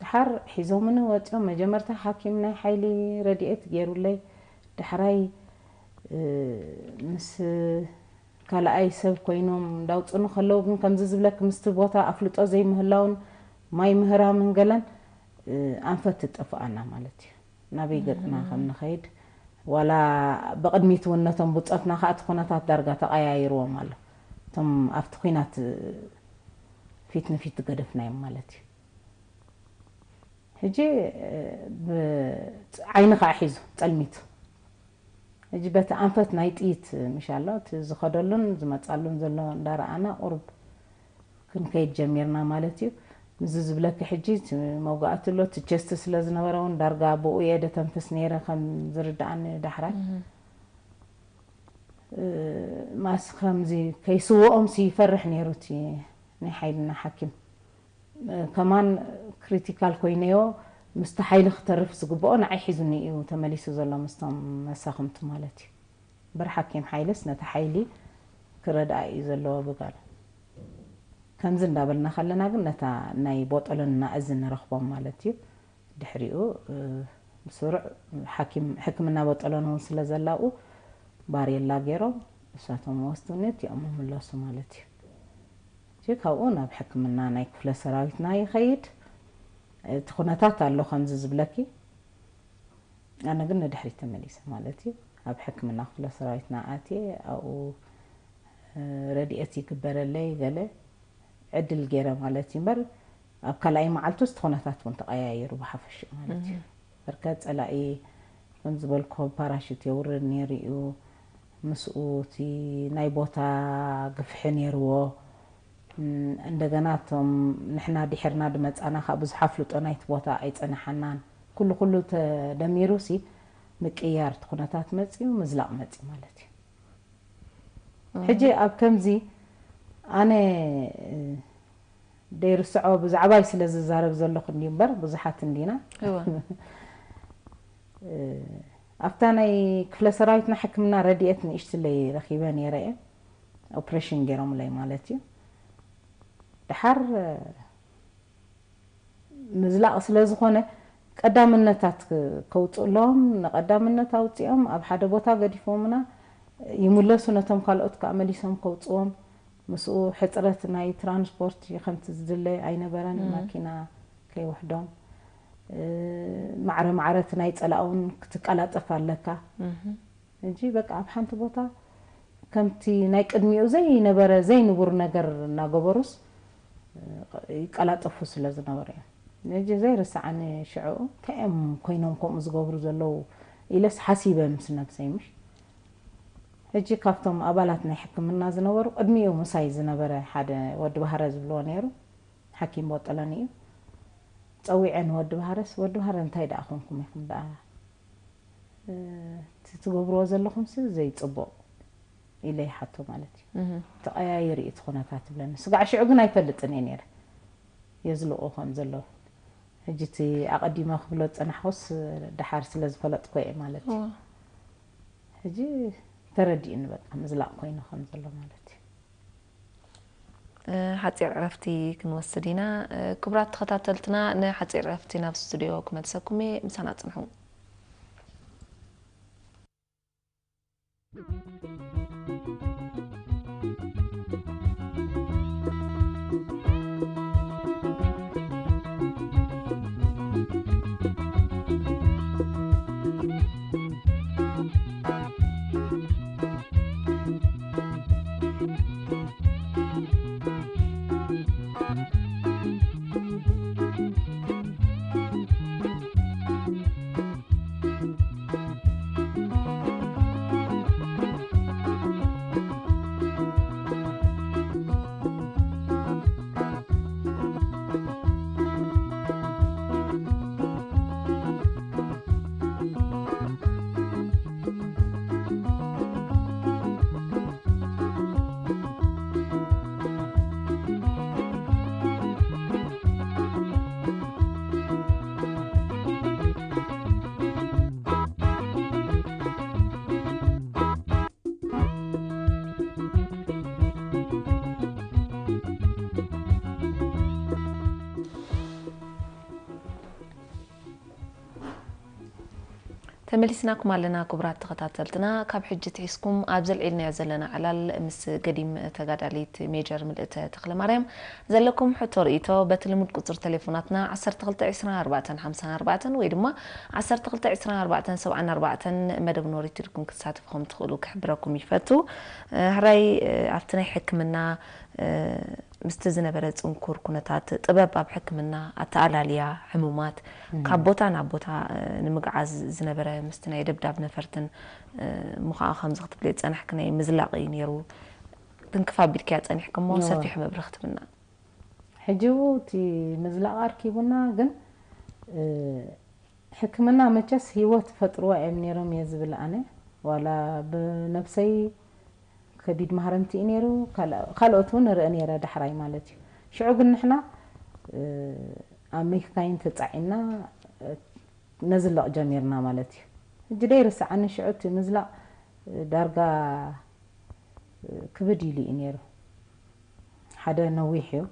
ድሓር ሒዞምኒ ወፂኦም። መጀመርታ ሓኪም ናይ ሓይሊ ረድኤት ገይሩለይ። ዳሕራይ ምስ ካልኣይ ሰብ ኮይኖም እንዳውፅኡኒ ከለዉ ግን ከምዚ ዝብለክ ምስቲ ቦታ ኣፍልጦ ዘይምህላውን ማይ ምህራምን ገለን ኣንፈት ትጠፍኣና ማለት እዩ። ናበይ ገፅና ከም ንኸይድ ዋላ ብቕድሚት እውን ነቶም ብፆትና ከዓ እቲ ኩነታት ዳርጋ ተቐያይርዎም ኣሎ። እቶም ኣብቲ ኲናት ፊት ንፊት ዝገደፍናዮም ማለት እዩ። ሕጂ ዓይኒ ከዓ ሒዙ ፀልሚቱ። ሕጂ በቲ ኣንፈት ናይ ጥይት ምሽ ኣሎ እቲ ዝኸደሉን ዝመፃሉን ዘሎ እንዳረኣና ቁሩብ ክንከይድ ጀሚርና ማለት እዩ። ምዚ ዝብለኪ ሕጂ እቲ መውጋእቲ ኣሎ እቲ ቸስት ስለ ዝነበረ እውን ዳርጋ ብኡ እየ ደተንፍስ ነይረ ከም ዝርድኣኒ ዳሕራይ። እ፣ ማስ ከምዚ ከይስውኦም ሲ ይፈርሕ ነይሩ እቲ ናይ ሓይልና ሓኪም። እ፣ ከማን ክሪቲካል ኮይነዮ ምስቲ ሓይሊ ክተርፍ ዝግብኦ ንዓይ ሒዙኒ እዩ ተመሊሱ ዘሎ ምስቶም መሳኽምቱ ማለት እዩ። እምበር ሓኪም ሓይልስ ነቲ ሓይሊ ክረድኣ እዩ ዘለዎ ብጋል። ከምዚ እንዳበልና ከለና ግን ነታ ናይ ቦጠሎን ናእዚ ንረኽቦም ማለት እዩ። ድሕሪኡ፣ እ፣ ብስሩዕ ሓኪም፣ ሕክምና ቦጠሎን እውን ስለ ዘላኡ ባሬላ ገይሮም እሳቶም ወስዱኒ እቲኦም ምምለሱ ማለት እዩ። እቲ ካብኡ ናብ ሕክምና ናይ ክፍለ ሰራዊትና ይኸይድ። እቲ ኩነታት ኣሎ ከምዚ ዝብለኪ። ኣነ ግን ንድሕሪት ተመሊሰ ማለት እዩ። ኣብ ሕክምና ክፍለ ሰራዊትና ኣትየ ኣብኡ፣ እ፣ ረድኤት ይግበረለይ ገለ ዕድል ገይረ ማለት እዩ። እምበር ኣብ ካልኣይ መዓልቲ ውስጥ ኩነታት እውን ተቐያይሩ ብሓፈሽኡ ማለት እዩ። እህ። በርከት ጸላኢ ከም ዝበልኮ ፓራሹት የውርድ ነይሩ እዩ። ምስኡ እቲ ናይ ቦታ ግፍሒ ነይርዎ። እም፣ እንደገና እቶም ንሕና ድሒርና ድመጻና ከዓ ብዙሕ ኣፍልጦ ናይቲ ቦታ ኣይጸናሓናን። ኩሉ ኩሉ ተደሚሩ ሲ ምቅያር እቲ ኩነታት መጽዩ፣ ምዝላቕ መጽዩ ማለት እዩ። ሕጂ ኣብ ከምዚ ኣነ፣ እ፣ ደይርስዖ ብዛዕባይ ስለ ዝዛረብ ዘለኹ እንድዩ እምበር ብዙሓት እንዲና። እወ። እ፣ ኣብታ ናይ ክፍለ ሰራዊትና ሕክምና ረድኤት ንእሽትለይ ረኺበ ነይረ እየ። ኦፕሬሽን ገይሮምለይ ማለት እዩ። ደሓር፣ እ፣ ምዝላቕ ስለ ዝኾነ ቀዳምነታት ክ-፣ ከውፅእሎም ንቀዳምነት ኣውፂኦም ኣብ ሓደ ቦታ ገዲፎምና ይምለሱ፣ ነቶም ካልኦት ከዓ መሊሶም ከውፅዎም። ምስኡ ሕፅረት ናይ ትራንስፖርት ከምቲ ዝድለ ኣይነበረን፣ እም። ማኪና ከይውሕዶም። እ፣ ማዕረ ማዕረ እቲ ናይ ፀላእ እውን ክትቀላጠፍ ኣለካ። እህ። ሕጂ በቃ ኣብ ሓንቲ ቦታ ከምቲ ናይ ቅድሚኡ ዘይነበረ ዘይንቡር ነገር እናገበሩስ ይቀላጠፉ ስለ ዝነበሩ እዮም። ሕጂ ዘይርስዓኒ ሽዕኡ እንታይ እዮም ኮይኖም ከምኡ ዝገብሩ ዘለዉ ኢለስ ሓሲበ ምስ ነብሰይ ምሽ። ሕጂ ካብቶም ኣባላት ናይ ሕክምና ዝነበሩ ቅድሚኡ ምሳይ ዝነበረ ሓደ ወዲ ባህረ ዝብልዎ ነይሩ፣ ሓኪም ቦጠለኒ እዩ። ጸዊዐ ንወዲ ባህረስ፣ "ወዲ ባህረ እንታይ ደኣ ኮንኩም ኢኹም ደኣ? እ፣ እቲ ትገብርዎ ዘለኹምሲ ዘይጽቡቕ" ኢለ ይሓቶ ማለት እዩ። እህ። "ተቐያይሩ እዩ እቲ ኩነታት" ትብለኒ። ስጋዕ ሽዑ ግን ኣይፈልጥን እየ ነይረ የዝልቑ ከም ዘለዉ። ሕጂ እቲ ኣቐዲመ ክብሎ ዝጸናሕኩስ ደሓር ስለ ዝፈለጥኩ እየ ማለት እዩ። እዋ። ሕጂ ተረዲእኒ በቃ ምዝላቕ ኮይኑ ከም ዘሎ ማለት እዩ። እ፣ ሓጺር ዕረፍቲ ክንወስድ ኢና። እ፣ ክቡራት ተኸታተልትና፣ ንሓጺር ዕረፍቲ ናብ ስቱድዮ ክመልሰኩም እየ። ምሳና ጽንሑ። ተመሊስናኩም ኣለና ክቡራት ተኸታተልትና። ካብ ሕጂ ትሒዝኩም ኣብ ዘልዒልናዮ ዘለና ዕላል ምስ ገዲም ተጋዳሊት ሜጀር ምልእተ ተኽለማርያም ዘለኩም ሕቶ ርእይቶ በቲ ልሙድ ቁጽሪ ቴሌፎናትና ዓሰርተ ክልተ ዕስራን ኣርባዕተን ሓምሳን ኣርባዕተን ወይ ድማ ዓሰርተ ክልተ ዕስራን ኣርባዕተን ሰብዓን ኣርባዕተን መደብ ኖሪት ኢልኩም ክትሳተፉ ከም ትኽእሉ ክሕብረኩም ይፈቱ። እ፣ ሕራይ፣ እ፣ ኣብቲ ናይ ሕክምና፣ እ፣ ምስቲ ዝነበረ ጽንኩር ኩነታት ጥበብ ኣብ ሕክምና ኣተኣላልያ ሕሙማት እም። ካብ ቦታ ናብ ቦታ፣ እ፣ ንምግዓዝ ዝነበረ ምስቲ ናይ ደብዳብ ነፈርትን፣ እ፣ እሞ ኸዓ ከምዚ ክትብሊ ዝጸናሕኪ ናይ ምዝላቕ እዩ ነይሩ። ክንክፍ ኣቢልክያ ጸኒሕኪ እሞ እወ። ሰፊሕ መብርህ ክትብና። ሕጂ እውን እቲ ምዝላቕ ኣርኪቡና፣ ግን፣ እ፣ ሕክምና መቸስ ህይወት ፈጥርዋ እዮም ነይሮም እየ ዝብል ኣነ። ዋላ ብነብሰይ ከቢድ ማህረምቲ እዩ ነይሩ። ካልኦት እውን ንርኢ ነይረ ዳሕራይ ማለት እዩ። ሽዑ ግን ንሕና ኣብ መካይን ተፃዒና ነዝለቕ ጀሚርና ማለት እዩ። ሕጂ ደይርስዓኒ ሽዑ እቲ ምዝላቕ ዳርጋ ክብድ ኢሉ እዩ ነይሩ። ሓደ ነዊሕ እዩ።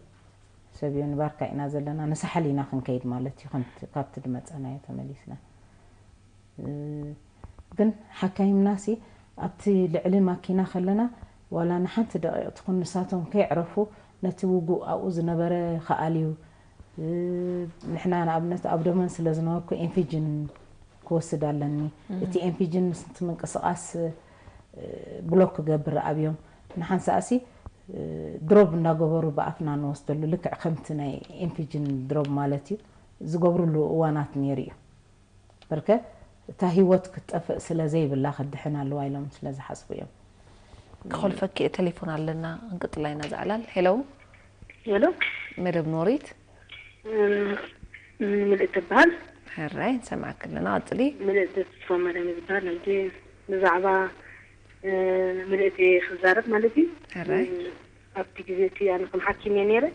ሰብ እዩ ንባርካ ኢና ዘለና፣ ንሳሕል ኢና ክንከይድ ማለት እዩ። ከምቲ ካብቲ ድመፀናዮ ተመሊስና። ግን ሓካይምናሲ ኣብቲ ልዕሊ ማኪና ከለና ዋላ ንሓንቲ ደቂቕ ትኹን ንሳቶም ከይዕረፉ ነቲ ውጉእ ኣብኡ ዝነበረ ክኣልዩ፣ ንሕና ንኣብነት ኣብ ደመን ስለ ዝነበርኩ ኤንፊጅን ክወስድ ኣለኒ። እቲ ኤንፊጅን ምስቲ ምንቅስቃስ ብሎክ ክገብር ኣብዮም ንሓንሳእሲ ድሮብ እንዳገበሩ ብኣፍና ንወስደሉ ልክዕ ከምቲ ናይ ኤንፊጅን ድሮብ ማለት እዩ ዝገብሩሉ እዋናት ነይሩ እዩ። በርከ እታ ህይወት ክትጠፍእ ስለ ዘይብላ ክትድሕን ኣለዋ ኢሎም ስለ ዝሓስቡ እዮም። ክኾልፈኪ ቴሌፎን ኣለና፣ ክንቅጽላ ኢና ዝዓላል። ሄሎ። ሄሎ። መደብ ኖሪት። እም፣ ምልእቲ ትበሃል። ሕራይ፣ ንሰምዓኪ ኣለና፣ ቀጽሊ። ምልእቲ ተስፋ ማርያም ዝበሃል። ሕጂ ብዛዕባ፣ እ፣ ምልእቲ ክዛረብ ማለት እዩ። ሕራይ። እም፣ ኣብቲ ግዜ እቲ ኣነ ከም ሓኪም እየ ነይረ።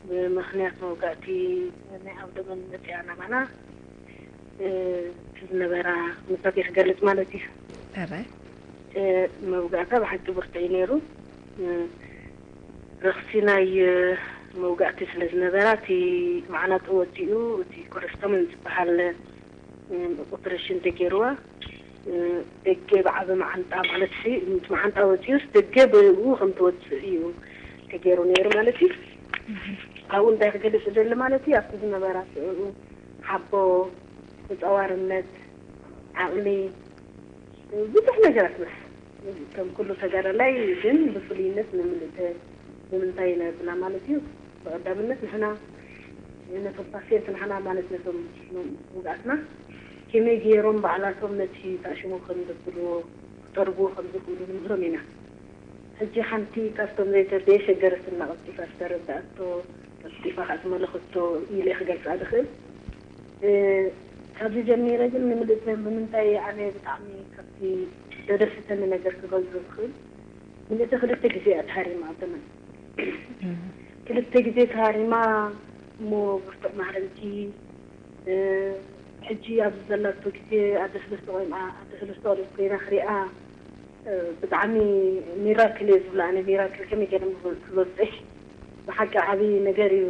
ብምኽንያት መውጋእቲ ናይ ኣብ ደመን መፅኣ ናባና፣ እ፣ እቲ ዝነበራ ኩነታት እየ ክገልፅ ማለት እዩ። ሕራይ። እ፣ መውጋእታ ብሓቂ ብርቱዕ እዩ ነይሩ። እ፣ ረኽሲ ናይ፣ እ፣ መውጋእቲ ስለ ዝነበራ፣ እቲ መዓናጡ ወፂኡ፣ እቲ ኮለስቶምን ዝበሃል፣ እ፣ ኦፕሬሽን ተገይርዋ። እ፣ ደገ ብዓቢ መዓንጣ ማለት ሲ፣ እቲ መዓንጣ ወፂኡስ ደገ ብኡ ከም ትወፅእ እዩ ተገይሩ ነይሩ ማለት እዩ። ኣብኡ እንታይ ክገልፅ ዝደሊ ማለት እዩ፣ ኣብቲ ዝነበራ ሽዑ ሓቦ፣ ተፃዋርነት፣ ዓቕሊ፣ ብዙሕ ነገራት ምስ ከም ኩሉ ተጋዳላይ ግን ብፍሉይነት ንምልእተ ንምንታይ ነብላ ማለት እዩ። ብቐዳምነት ንሕና ነቶም ፓሴንት ንሕና ማለት ነቶም ውግኣትና ከመይ ገይሮም ባዕላቶም ነቲ ተኣሽሞ ከም ዘብልዎ ክጠርግዎ ከም ዝኽእሉ ንምህሮም ኢና። ሕጂ ሓንቲ ካብቶም ዘይተ-፣ ዘየሸገረትና ቀልጢፋ ዝተረዳእቶ፣ ቀልጢፋ ከዓ ዝመለኸቶ ኢለ ክገልፃ ዝኽእል። እ፣ ካብዚ ጀሚረ ግን ንምልእተ ንምንታይ ኣነ ብጣዕሚ ካብቲ ዘደሰተኒ ነገር ክገልፆ ዝኽእል፣ ምልእተ ክልተ ግዜ እያ ተሃሪማ ኣብ ዘመን። ክልተ ግዜ ተሃሪማ እሞ ብርቱዕ ማህረምቲ፣ እ፣ ሕጂ ኣብዚ ዘላቶ ግዜ ኣደ ሰለስተ ቆልዓ፣ ኣደ ሰለስተ ቆልዑት ኮይና ክሪኣ፣ እ፣ ብጣዕሚ ሚራክል እየ ዝብላ ኣነ። ሚራክል ከመይ ገይረ ክገልፀ? ብሓቂ ዓብዪ ነገር እዩ።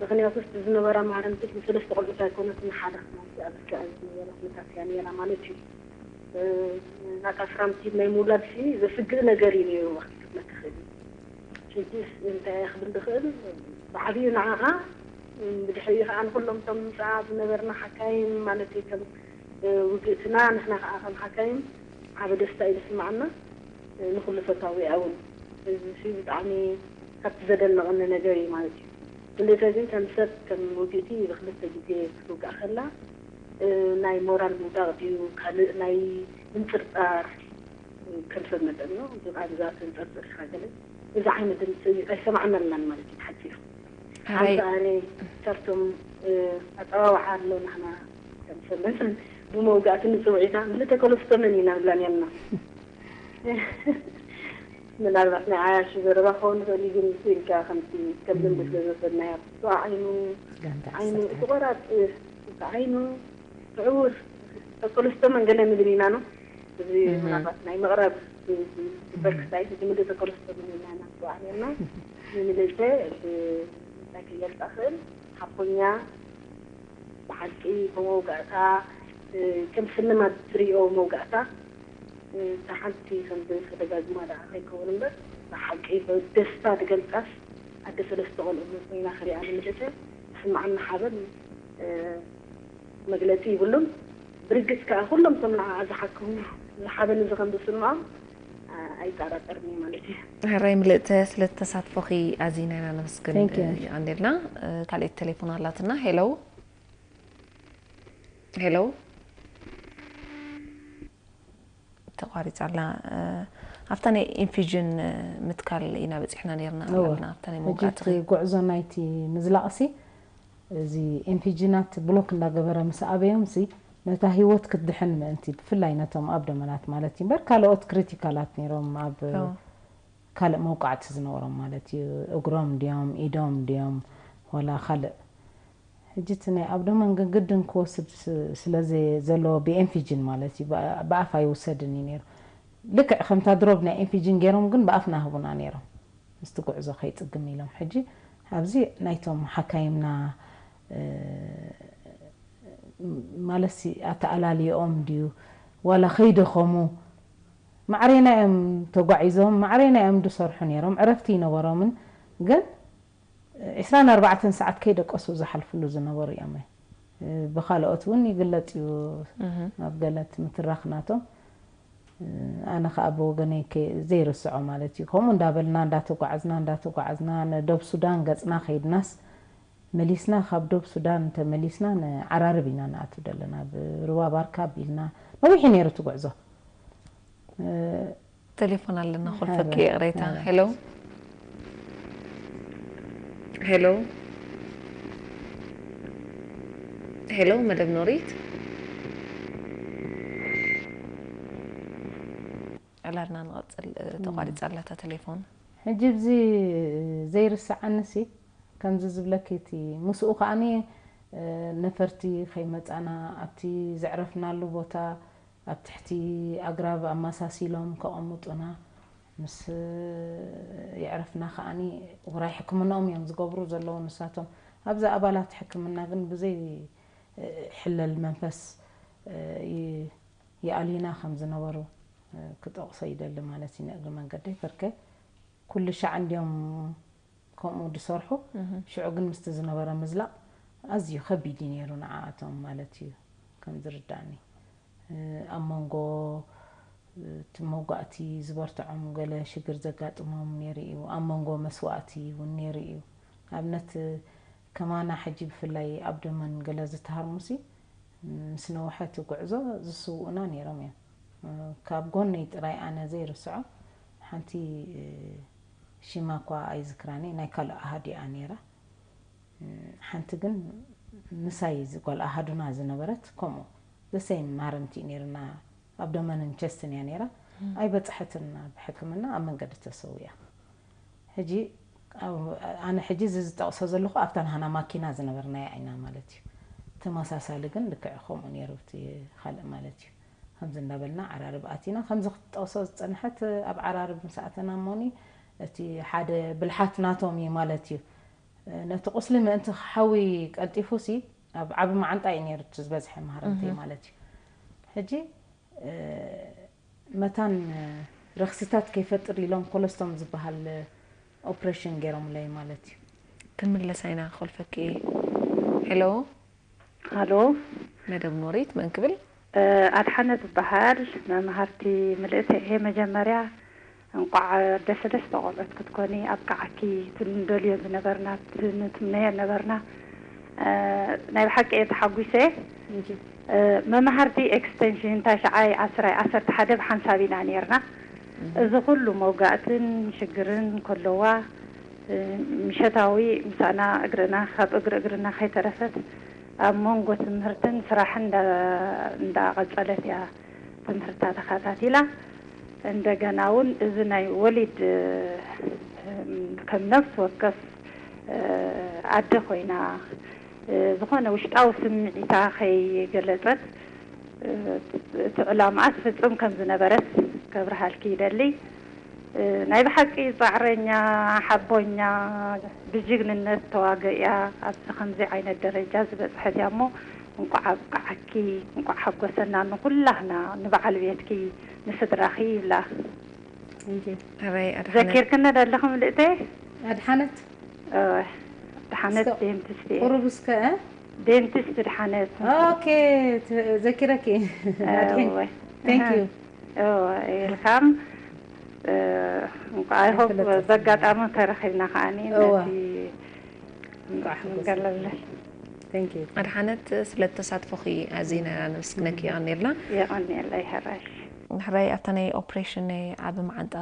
ምኽንያቱ እቲ ዝነበራ ማህረምቲ ንሰለስተ ቆልዑት ኣይኮነትን፣ ንሓደ ክዳውንቲ ኣብ ልክዕ ዝነበረ ኩነታት እያ ነይራ ማለት እዩ። እ፣ ናታ ፍራምቲ ናይ ምውላድ ሲ ዘስግእ ነገር እዩ ነይሩ፣ ክትብለካ ትኽእል እዩ። ሕጂስ እንታይ እየ ክብል ዝኽእል? ብዓብዩ ንዓኣ፣ እ፣ ብድሕሪኡ ከዓ ንኩሎም እቶም ምስኣ ዝነበርና ሓካይም ማለት እዩ፣ ከም፣ እ፣ ውግእትና ንሕና ከዓ ከም ሓካይም ዓቢ ደስታ እዩ ዝስምዓና። እ፣ ንኩሉ ፈታዊኣ እውን እዚ ሲ ብጣዕሚ ካብቲ ዘደነቐኒ ነገር እዩ ማለት እዩ። ምልእተ ግን ከም ሰብ፣ ከም ውግእቲ ብክልተ ግዜ ክትውጋእ ከላ፣ እ፣ ናይ ሞራል ምውዳቕ ድዩ፣ ካልእ ናይ ምንጽርጻር፣ እ፣ ከም ሰብ መጠን ነው። ብቃ ብዛ ተንጸርጽር ኢኻ ገለ፣ እዚ ዓይነት ድምጺ ኣይሰማዕናልናን ማለት እዩ ብሓጺሩ። ኣበይ? ሓንቲ ኣነ ካብቶም፣ እ፣ ኣጸዋውዓ ኣሎ ናህና ከም ሰብ መጠን ብመውጋእቲ ንጽውዒታ ምልእተ ኮለስቶመን ኢና ንብላ ነርና። ምናልባት ናይ ዓያሹ ዘረባ ክኸውን ይኽእል እዩ፣ ግን ኢልካ ከምቲ ከም ልምዲ ስለ ዝወሰድናዮ ብዓይኑ፣ ጋንታ ዓይኑ ዓሰርተ እቲ ሓደ። ቆራጥ፣ እቲ ዓይኑ ዕውር፣ ተኮለስቶመን ገለ ንብል ኢና ነው። እዚ እህ። ምናልባት ናይ ምቕራብ ዝበርክ ሳይት ዝምልእ ተኮለስቶመን ኢና ኢና ንጽዋዕ ነርና። ንምልእተ ብ-፣ እንታይ ክገልጻ ክእል? ሓቦኛ፣ ብሓቂ ብመውጋእታ፣ እ፣ ከም ስልማት ትሪኦ መውጋእታ፣ እ፣ እታ ሓንቲ ከም ዝተደጋግማ ደኣ ከይከውን እምበር፣ ብሓቂ ብደስታ ትገልጻስ፣ ኣደ ሰለስተ ቆልዑ ኮይና ክሪኣ ንምልእተ ዝስምዓኒ ሓበን፣ እ፣ መግለጺ ይብሉን። ብርግጽ ከኣ ኩሎም እቶም ንዓኣ ዝሓከሙ፣ እዚ ሓበን እዚ ከም ዝስምዖም፣ እ፣ ኣይጠራጠርን እየ ማለት እዩ። ሕራይ ምልእተ፣ ስለ ተሳትፎኺ ኣዚና ኢና ነመስግን፣ Thank you። እ፣ ኣንዴልና። እ፣ ካልኣይቲ ቴሌፎን ኣላትና። ሄሎ። ሄሎ። ተቋሪጻ ኣላ። እ፣ ኣብታ ናይ ኢንፊዥን፣ እ፣ ምትካል ኢና በጺሕና ነርና እወ። ኣላትና፣ ኣብታ ናይ ሕጂ መውጋእቲ እቲ ኸ? ጉዕዞ ናይቲ ምዝላቕሲ፣ እዚ ኢንፊጅናት ብሎክ እንዳገበረ ምስ ኣበዮምሲ፣ ነታ ህይወት ክትድሕን ምእንቲ፣ ብፍላይ ነቶም ኣብ ደመናት ማለት እዩ እምበር፣ ካልኦት ክሪቲካላት ነይሮም ኣብ፣ እወ። ካልእ መውቃዕቲ ዝነበሮም ማለት እዩ። እግሮም ድዮም፣ ኢዶም ድዮም፣ ዋላ ካልእ። ሕጂ እቲ ናይ ኣብዶመን ግን ግድን ክወስድ ስ-፣ ስለ ዘ-፣ ዘለዎ ብኤንፊጅን ማለት እዩ፣ ብኣ-፣ ብኣፍ ኣይውሰድን እዩ ነይሩ። ልክዕ ከምታ ድሮ ብናይ ኤንፊጅን ገይሮም ግን ብኣፍና ህቡና ነይሮም። ምስቲ ጉዕዞ ከይጽግም ኢሎም። ሕጂ ኣብዚ ናይቶም ሓካይምና፣ እ፣ ማለትሲ ኣተኣላልዮኦም ድዩ፣ ዋላ ከይደኸሙ፣ ማዕሬና እዮም ተጓዒዞም፣ ማዕሬና እዮም ዝሰርሑ ነይሮም፣ ዕረፍቲ ይነበሮምን። ግን ዒስራን ኣርባዕተን ሰዓት ከይደቀሱ ዝሓልፍሉ ዝነበሩ እዮም። ብኻልኦት እውን ይግለጽ እዩ፣ እህ። ኣብ ገለ እቲ ምትራኽ ናቶም። ኣነ ኸኣ ብወገነይ ከ-፣ ዘይርስዖ ማለት እዩ። ከምኡ እንዳበልና፣ እንዳተጓዓዝና፣ እንዳተጓዓዝና፣ ንደብ ሱዳን ገጽና ከይድናስ፣ መሊስና፣ ካብ ደብ ሱዳን ተመሊስና፣ ንዓራርብ ኢና ንኣቱ ዘለና። ብሩባ ባርካ ኣቢልና፣ ነዊሕ እዩ ነይሩ እቲ ጉዕዞ። እ፣ ቴሌፎን ኣለና፣ ኹልፈኪ ኣረ፣ ይቕሬታ። ኣረ። ሄሎ። ሄሎ። ሄሎ፣ መደብ ኖሪት። ዕላልና ንቐጽል፣ እ፣ እም። ተቋሪጻ ኣላ እታ ቴሌፎን። ሕጂ ብዚ ዘይርስዓንሲ፣ ከምዚ ዝብለኪ እቲ ምስኡ ከኣኒ፣ እ፣ ነፈርቲ ከይመጻና ኣብቲ ዘዕረፍናሉ ቦታ ኣብ ትሕቲ ኣግራብ ኣመሳሲሎም ከቐምጡና፣ ምስ የዕረፍና ከኣኒ ውራይ ሕክምናኦም እዮም ዝገብሩ ዘለዉ ንሳቶም። ኣብዚ ኣባላት ሕክምና ግን ብዘይ ሕለል መንፈስ ይ-፣ ይኣልዩና ከም ዝነበሩ ክጠቕሶ ይደሊ ማለት እዩ ንእግሪ መንገደይ። በርከ ኩሉ ሻዕ እንድዮም ከምኡ ዝሰርሑ። እህ። ሽዑ ግን ምስቲ ዝነበረ ምዝላቕ ኣዝዩ ከቢድ እዩ ነይሩ ንዓኣቶም ማለት እዩ፣ ከም ዝርዳእኒ። እ፣ ኣብ መንጎ፣ እ፣ እቲ መውጋእቲ ዝበርትዖም ገለ ሽግር ዘጋጥሞም ነይሩ እዩ። ኣብ መንጎ መስዋእቲ እውን ነይሩ እዩ። ኣብነት፣ ከማና ሕጂ ብፍላይ ኣብ ደመን ገለ ዝተሃርሙሲ፣ ምስ ነውሐ እቲ ጉዕዞ ዝስውኡና ነይሮም እዮም። እ፣ ካብ ጎነይ ጥራይ ኣነ ዘይርስዖ ሓንቲ፣ እ፣ ሽማ እኳ ኣይዝክራን እየ፣ ናይ ካልእ ኣሃዱ እያ ነይራ። እ፣ ሓንቲ ግን ምሳይ ዝ-፣ ጓል ኣሃዱና ዝነበረት ከምኡ፣ the same ማረምቲ ነይርና፣ ኣብ ደመንን ቸስትን እያ ነይራ። እም። ኣይበጽሐትን ኣብ ሕክምና፣ ኣብ መንገዲ ተሰዊኣ። ሕጂ ኣብ-፣ ኣነ ሕጂ እዚ ዝጠቕሶ ዘለኹ ኣብታ ናህና ማኪና ዝነበርናያ ኢና ማለት እዩ። ተመሳሳሊ ግን ልክዕ ከምኡ ነይሩ እቲ ካልእ ማለት እዩ። ከምዚ እንዳበልና ዓራርብ ኣቲና፣ ከምዚ ክትጠቕሶ ዝጸንሐት ኣብ ዓራርብ ምስ ኣተና እሞኒ፣ እቲ ሓደ ብልሓት ናቶም እዩ ማለት እዩ። ነቲ ቁስሊ ምእንቲ ክሓዊ ቀልጢፉሲ፣ ኣብ ዓቢ መዓንጣ እዩ ነይሩ እቲ ዝበዝሐ ማህረምተይ እህ። ማለት እዩ። ሕጂ፣ እ፣ መታን ረኽስታት ከይፈጥር ኢሎም ኮለስቶም ዝበሃል ኦፕሬሽን ገይሮምለይ ማለት እዩ። ክንምለሳ ኢና ክልፈኪ። ሄሎ። ሃሎ። መደብ ኖሪት መን ክብል? እ፣ ኣድሓነት ዝበሃል መምሃርቲ ምልእቲ እየ። መጀመርያ እንቋዕ ደሰ ደስ ተቆልዑት ክትኮኒ ኣብቅዓኪ። እቲ ንደልዮ ዝነበርና፣ እቲ ንትምነዮ ነበርና። እ፣ ናይ ብሓቂ እየ ተሓጒሰ። Thank you። እ፣ መምሃርቲ ኤክስቴንሽን ታሽዓይ ዓስራይ ዓሰርተ ሓደ ብሓንሳብ ኢና ነይርና። እህ። እዚ ኩሉ መውጋእትን ሽግርን ከለዋ፣ እ፣ ምሸታዊ ምሳና እግርና፣ ካብ እግሪ እግርና ከይተረፈት ኣብ መንጎ ትምህርትን ስራሕን እንዳ-፣ እንዳቐጸለት እያ ትምህርታ ተኸታቲላ። እንደገና እውን እዚ ናይ ወሊድ፣ እ፣ ከም ነፍሲ ወከፍ፣ እ፣ ኣደ ኮይና፣ እ፣ ዝኾነ ውሽጣዊ ስምዒታ ከይገለጸት፣ እ፣ እቲ ዕላማኣ ትፍጽም ከም ዝነበረት ከብርሃልኪ ይደሊ። እ፣ ናይ ብሓቂ ጻዕረኛ፣ ሓቦኛ፣ ብጅግንነት ተዋገ እያ ኣብዚ ከምዚ ዓይነት ደረጃ ዝበጽሐት እያ እሞ፣ እንቋዕ ኣብቅዓኪ፣ እንቋዕ ሓጎሰና ንኹላህና፣ ንበዓል ቤትኪ፣ ንስድራኺ ይብላ። Thank you። ኣበይ ኣድሓነት? ዘኪርክኒ ደለኹ ምልእተይ? ኣድሓነት? እ፣ ኣድሓነት እስከ ዴንቲስት እየ። ቁሩብ እስከ፣ እ? ዴንቲስት ኣድሓነት። ኦኬ፣ ት-፣ ዘኪረኪ። ኣድሒን። እወ። Thank you። እወ፣ ዌልካም። እ፣ እንቋ-፣ I hope ኣይፈለጥኩ። በጋጣሚ ተረኺብና ከኣኒ እወ። ነቲ እንቋዕ ሓጎስ ገለለ። Thank you። ኣድሓነት፣ ስለ ተሳትፎኺ ኣዚና ነመስግነኪ፣ የቐንየልና። የቐንየለይ ሕራይ። ሕራይ፣ ኣብታ ናይ ኦፕሬሽን ናይ ዓቢ መዓንጣ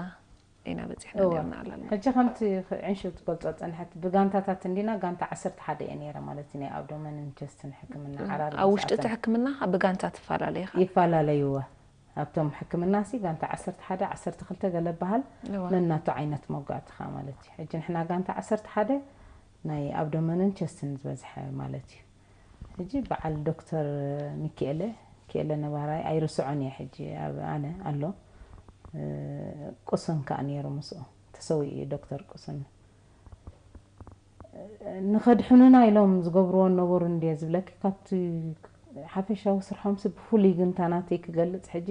ኢና በጺሕና እወ። ነርና ኣላልና። ሕጂ ከምቲ ዕንሹ ትገልጾ ጸንሐት፣ ብጋንታታት እንዲና፣ ጋንታ ዓሰርተ ሓደ እየ ነይረ ማለት እዩ፣ ናይ ኣብዶመንን ቸስትን ሕክምና እም፣ ዓራርብ ኣብ ውሽጢ እቲ ምስኣተን። ሕክምና ብጋንታ ትፈላለዩ ኢኻ? ይፈላለዩ እወ። ኣብቶም ሕክምና ሲ ጋንታ ዓሰርተ ሓደ፣ ዓሰርተ ክልተ ገለ በሃል፣ እዋ። ነናቱ ዓይነት መጓእትኻ ማለት እዩ። ሕጂ ንሕና ጋንታ ዓሰርተ ሓደ ናይ ኣብዶመንን ቸስትን ዝበዝሐ ማለት እዩ። ሕጂ በዓል ዶክተር ሚኪኤለ፣ ሚኪኤለ ነባራይ ኣይርስዖን እየ። ሕጂ ኣብ ኣነ ኣሎ፣ እ፣ ቁስን ከኣ ነይሩ ምስኡ፣ ተሰዊኡ እዩ ዶክተር ቁስን። ንኸድሕኑና ኢሎም ዝገብርዎ ነበሩ እንድየ ዝብለኪ፣ ካብቲ ሓፈሻዊ ስርሖምሲ ብፍሉይ ግን እታ ናተይ ክገልጽ ሕጂ፣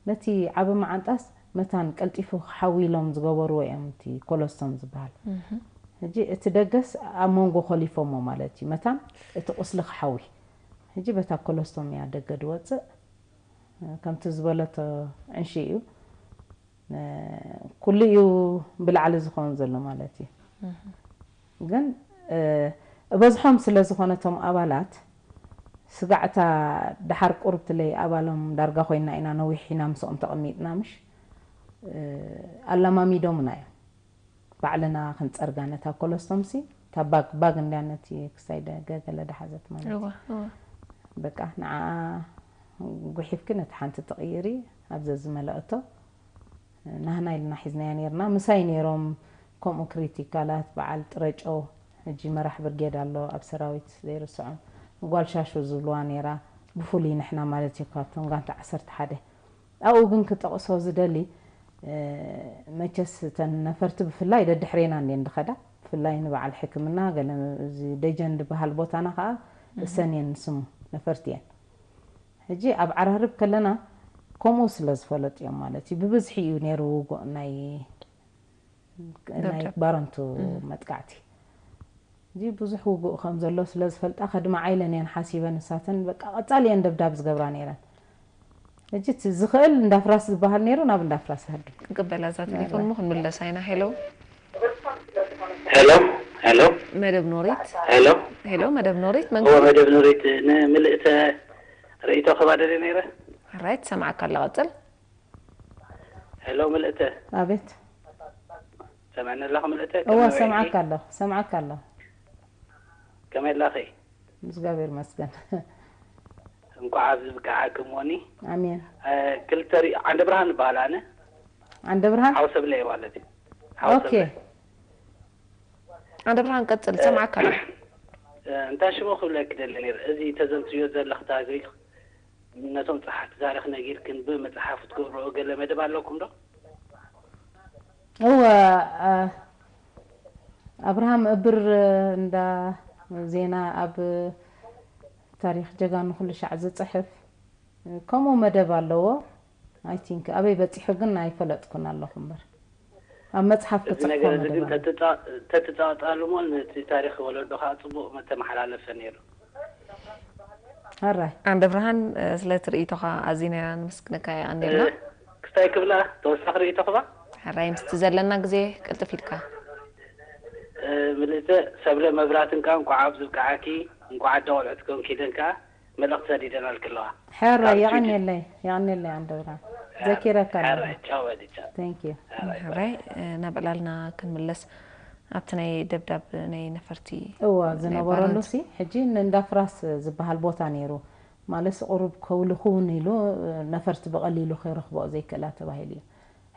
ነቲ ዓቢ መዓንጣስ መታን ቀልጢፉ ክሓዊ ኢሎም ዝገበርዎ እዮም፣ እቲ ኮሎስቶም ዝበሃል። ሕጂ እቲ ደገስ ኣብ መንጎ ኮሊፎሞ ማለት እዩ፣ መታን እቲ ቁስሊ ክሓዊ። ሕጂ በታ ኮሎስቶም እያ ደገ ድወጽእ፣ ከምቲ ዝበለቶ ዕንሺ እዩ። ኩሉ እዩ ብላዕሊ ዝኸውን ዘሎ ማለት እዩ። ግን፣ እ፣ እበዝሖም ስለ ዝኾነ እቶም ኣባላት፣ ስጋዕታ ደሓር ቁርብትለይ ኣባሎም ዳርጋ ኮይና ኢና፣ ነዊሕ ኢና ምስኦም ተቐሚጥና፣ ምሽ፣ እ፣ ኣለማሚዶምና እዮም። ባዕልና ክንጸርጋ ነታ ኮለስቶምሲ፣ እታ ባግ፣ ባግ እንድያ ነቲ ክሳይ ደ-፣ ገ-፣ ገለ ደሓዘት ማለት እዩ። እዋ፣ እዋ። በቃ፣ ንዓኣ ጉሒፍኪ ነቲ ሓንቲ ትቕይሪ፣ ኣብ ዘዝመለአቶ፣ ናህና ኢልና ሒዝናያ ነይርና። ምሳይ ነይሮም ከምኡ ክሪቲካላት፣ በዓል ጥረጨው፣ ሕጂ መራሕ ብርጌድ ኣሎ ኣብ ሰራዊት ዘይርስዖም፣ ጓል ሻሹ ዝብልዋ ነይራ፣ ብፍሉይ ንሕና ማለት እዩ ካብቶም ጋንታ ዓሰርተ ሓደ። ኣብኡ ግን ክጠቕሶ ዝደሊ፣ እ፣ መቸስ እተን ነፈርቲ ብፍላይ ደድሕሬና እንድየን ዝኸዳ፣ ብፍላይ ንበዓል ሕክምና፣ ገለ እዚ ደጀን ዝበሃል ቦታና ከዓ እሰን እየን ስሙ፣ ነፈርቲ እየን። ሕጂ ኣብ ዓራርብ ከለና ከምኡ ስለ ዝፈለጡ እዮም ማለት እዩ። ብብዝሒ እዩ ነይሩ ውጉእ ናይ፣ ናይ ደብዳብ። ባረንቱ እም። መጥቃዕቲ። ሕጂ ብዙሕ ውጉእ ከም ዘሎ ስለ ዝፈልጣ ከድምዓ ኢለን እየን ሓሲበን፣ ንሳተን በቃ ቀጻሊ እየን ደብዳብ ዝገብራ ነይረን። ሕጂ እቲ ዝኽእል እንዳፍራስ ዝበሃል ነይሩ፣ ናብ እንዳፍራስ ይሃድም። ክንቅበላ እዛ ቴሌፎን እሞ ክንምለሳ ኢና። ሄሎ። ሄሎ፣ ሄሎ። መደብ ኖሪት። ሄሎ። ሄሎ፣ መደብ ኖሪት። መን እዎ፣ ክብል? መደብ ኖሪት ንምልእተ ርእይቶ ክባደለ ነይረ። ራይት፣ ሰማዕካ ኣላ፣ ቀጽል። ሄሎ፣ ምልእተ። ኣቤት። ሰምዕኒ ኣለኹ፣ ምልእተ? እዎ፣ ከመይ ውዒልኪ? ሰምዓካ ኣለኹ፣ ሰምዓካ ኣለኹ። ከመይ ኣለኺ? እግዚኣብሔር ይመስገን። እንኳዕ ኣብዚ ብቅዓኪ እሞኒ። ኣሜን። እ፣ ክልተ ሪ-፣ ዓንደ ብርሃን እበሃል ኣነ። ዓንደ ብርሃን? ሓው ሰብለ ማለት እዩ። ሓው ኦኬ። ሰብለ። ዓንደ ብርሃን ቀጽል፣ እ፣ ሰምዓካ ኣለኹ። እ፣ እንታይ ሽሙ ክብለኪ ደሊ ነይረ? እዚ ተዘንትዮ ዘለኺ ታሪኽ፣ ነቶም ጸሓፍቲ ታሪኽ ነጊርክን ብመጽሓፍ ትገብርኦ ገለ መደብ ኣለኩም ዶ? እወ፣ እ፣ ኣብርሃም እብር እንዳ ዜና ኣብ ታሪኽ ጀጋኑ ኩሉ ሻዕ ዝጽሕፍ፣ ከምኡ መደብ ኣለዎ። I think ኣበይ በጺሑ ግን ኣይፈለጥኩን ኣለኹ እምበር። ኣብ መጽሓፍ እዚ ክጽሕፎ ነገር እዚ መደብ ግን ኣሎ። ተትጻ-፣ ተትጻወጣሉ እሞ ነቲ ታሪኽ ወለዶ ከዓ ጽቡቕ መተመሓላለፈ ነይሩ። ሕራይ። ዓንደ ብርሃን፣ እ፣ ስለ እቲ ርእይቶኻ ኣዚና ኢና ነመስግነካ የቐንየልና። እ፣ ክስታይ ክብላ ተወሳኺ ርእይቶ ክባ? ሕራይ፣ ምስቲ ዘለና ግዜ ቅልጥፍ ኢልካ። እ፣ ምልእተ ሰብለ መብራትን ከዓ እንኳዕ ኣብዚ ብቅዓኪ፣ እንኳዕ ኣደ ቆልዑት ኮንኪ ኢለን ከዓ መልእኽቲ ሰዲደናልኪ ኣለዋ። ሕራይ፣ ካብ ስዊድን። የቐንየለይ፣ የቐንየለይ ዓንደ ብርሃን። ሕራይ፣ ዘኪረካ ኣለኹ። ሕራይ፣ ቻው በሊ፣ ቻው። Thank you። ሕራይ፣ ሕራይ፣ እ፣ ናብ ዕላልና ክንምለስ፣ ኣብቲ ናይ ደብዳብ ናይ ነፈርቲ እዋ፣ ናይ ዝነበረሉ ባረንቱ። ሲ፣ ሕጂ ንእንዳ ፍራስ ዝበሃል ቦታ ነይሩ። ማለት፣ ቁሩብ ከውሊ ክውን ኢሉ፣ ነፈርቲ ብቐሊሉ ከይረኽብኦ ዘይክእላ ተባሂሉ እዩ።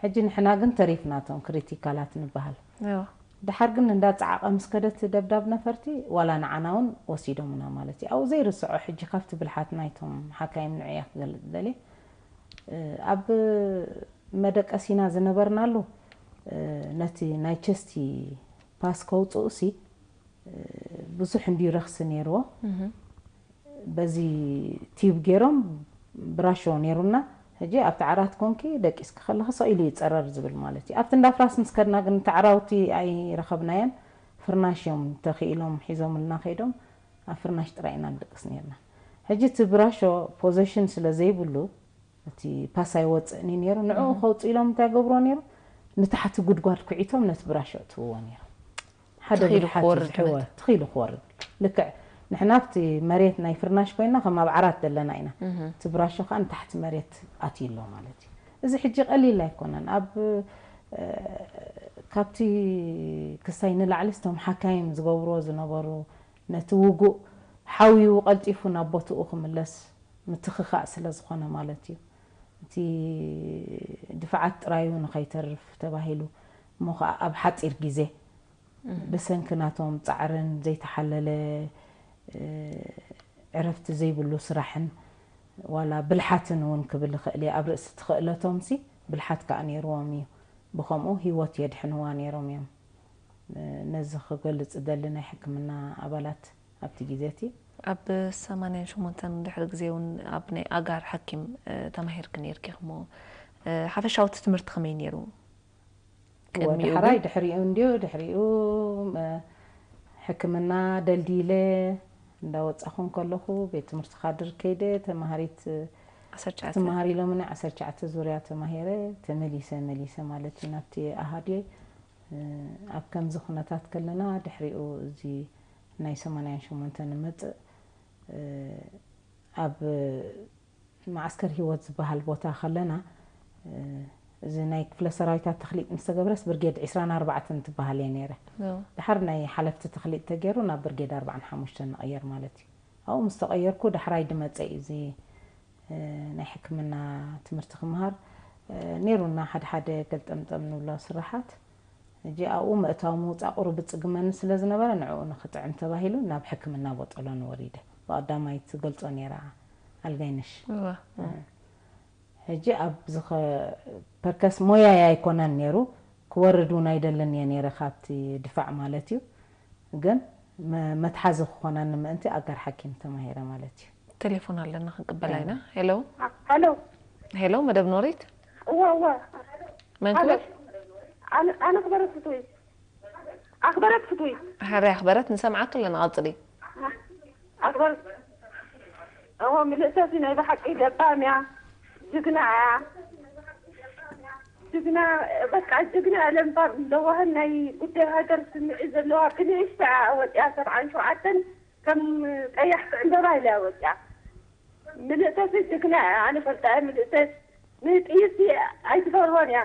ሕጂ ንሕና ግን ተሪፍና፣ እቶም ክሪቲካላት ንበሃል። እዋ። ድሓር ግን እንዳጸዓቐ ምስ ከደት ደብዳብ ነፈርቲ፣ ዋላ ንዓና እውን ወሲዶምና ማለት እዩ። ኣብኡ ዘይርስዖ፣ ሕጂ ካብቲ ብልሓት ናይቶም ሓካይም ንዑ እያ ክገልጽ ደልየ። እ፣ ኣብ መደቀሲና ዝነበርናሉ፣ እ፣ ነቲ ናይ ቸስቲ ፓስ ከውጽኡ ሲ፣ እ፣ ብዙሕ እንድዩ ረኽሲ ነይርዎ። እህ። በዚ ቲዩብ ገይሮም ብራሾ ነይሩና። ሕጂ ኣብቲ ዓራት ኮንኪ ደቂስኪ ከለኺ ስቕ ኢሉ እዩ ጸረር ዝብል ማለት እዩ። ኣብቲ እንዳ ፍራስ ምስ ከድና ግን እቲ ዓራውቲ ኣይረኸብናዮን። ፍርናሽ እዮም ተኽኢሎም ሒዞምልና ከይዶም፣ ኣብ ፍርናሽ ጥራይ ኢና ንድቅስ ነይርና። ሕጂ እቲ ብራሾ ፖዘሽን ስለ ዘይብሉ፣ እቲ ፓስ ኣይወጽእን እዩ ነይሩ። ንዕኡ እህ። ከውጽኡ ኢሎም እንታይ ገብርዎ ነይሩ? ንታሕቲ ጉድጓድ ኩዒቶም ነቲ ብራሾ እትውዎ ነይሮም። ሓደ ትኺሉ ብልሓት እዩ ክወርድ ዝሕወ፣ ማለት። ትኺሉ ክወርድ። ልክዕ ንሕና ኣብቲ መሬት ናይ ፍርናሽ ኮይና ከም ኣብ ዓራት ዘለና ኢና። እህ። እቲ ብራሾ ከዓ ንታሕቲ መሬት ኣትዩ ኣሎ ማለት እዩ። እዚ ሕጂ ቀሊል ኣይኮነን። ኣብ፣ እ፣ ካብቲ ክሳይ ንላዕሊ ስቶም ሓካይም ዝገብርዎ ዝነበሩ ነቲ ውጉእ ሓውዩ ቀልጢፉ ናብ ቦትኡ ክምለስ ምትኽኻእ ስለ ዝኾነ ማለት እዩ። እቲ ድፋዓት ጥራዩ ንኸይተርፍ ተባሂሉ እሞ ኸዓ ኣብ ሓፂር ግዜ ብሰንኪ ናቶም ፃዕርን ዘይተሓለለ ዕረፍቲ ዘይብሉ ስራሕን ዋላ ብልሓትን እውን ክብል ይኽእል እየ። ኣብ ርእሲ ትኽእለቶምሲ ብልሓት ከዓ ነይርዎም እዩ። ብኸምኡ ህይወት የድሕንዋ ነይሮም እዮም። ነዚ ክገልፅ ደሊ ናይ ሕክምና ኣባላት ኣብቲ ግዜ እቲ ኣብ ሰማንያን ሸሞንተን ድሕሪ ግዜ እውን ኣብ ናይ ኣጋር ሓኪም ተማሂርክ ነርኪ ክሞ ሓፈሻዊ ትምህርቲ ከመይ ነይሩ? ድሕራይ ድሕሪኡ እንዲዮ ድሕሪኡ ሕክምና ደልዲለ እንዳወፃኹ ከለኹ ቤት ትምህርቲ ካድር ከይደ ተማሃሪት ትመሃር ኢሎምኒ ዓሰርተ ትሽዓተ ዙርያ ተማሂረ ተመሊሰ መሊሰ ማለት እዩ ናብቲ ኣሃድየ። ኣብ ከምዚ ኩነታት ከለና ድሕሪኡ እዚ ናይ ሰማንያን ሸሞንተ ንመፅእ ኣብ ማዓስከር ህይወት ዝበሃል ቦታ ከለና እዚ ናይ ክፍለ ሰራዊታት ተኽሊጥ ምስ ተገብረስ ብርጌድ ዕስራን ኣርባዕተን ትበሃል እየ ነይረ። ድሓር ናይ ሓለፍቲ ተኽሊጥ ተገይሩ ናብ ብርጌድ ኣርባዓን ሓሙሽተን ንቐየር ማለት እዩ። ኣብኡ ምስ ተቐየርኩ ዳሕራይ ድመፀ እዩ እዚ ናይ ሕክምና ትምህርቲ ክምሃር ነይሩና ሓደ ሓደ ገልጠምጠም ንብሎ ስራሓት። ሕጂ ኣብኡ ምእታው ምውፃእ ቁሩብ ብፅግመኒ ስለ ዝነበረ ንዕኡ ንክጥዕም ተባሂሉ ናብ ሕክምና ቦጠሎኒ ወሪደ። ብቐዳማይ ትገልፆ ነይራ ኣልጋይነሽ። ሕጂ ኣብዚ ፐርከስ ሞያይ ኣይኮነን ነይሩ ክወርድ እውን ኣይደልን እየ ነይረ ካብቲ ድፋዕ ማለት እዩ። ግን መትሓዚ ክኾነኒ ምእንቲ ኣጋር ሓኪም ተማሂረ ማለት እዩ። ቴሌፎን ኣለና ክንቅበላ ኢና። ሄሎ ሄሎ ሄሎ፣ መደብ ኖሪት እዋ እዋ መን ክብል? ኣነ ኣኽበረት ፍትዊ ኣኽበረት ፍትዊ ሕራይ ኣኽበረት፣ ንሰምዓኪ ኣለና። ቀጽሊ። ኣኽበረት እዎ ምልእተሲ ናይ ብሓቂ ገባም እያ፣ ጅግና እያ። ጅግና በቃ ጅግና እያ። ለምባም ለዋህን ናይ ጉዳይ ሃገር ስምዒት ዘለዋ ብንእሽታ እያ ወፂኣ ሰብዓን ሸውዓተን ከም ቀያሕቲ ዕምበባ ኢላ እያ ወፂኣ። ምልእተሲ ጅግና እያ። ኣነ ፈልጣ እየ ምልእተስ ንጥይት ኣይትፈርሆን እያ።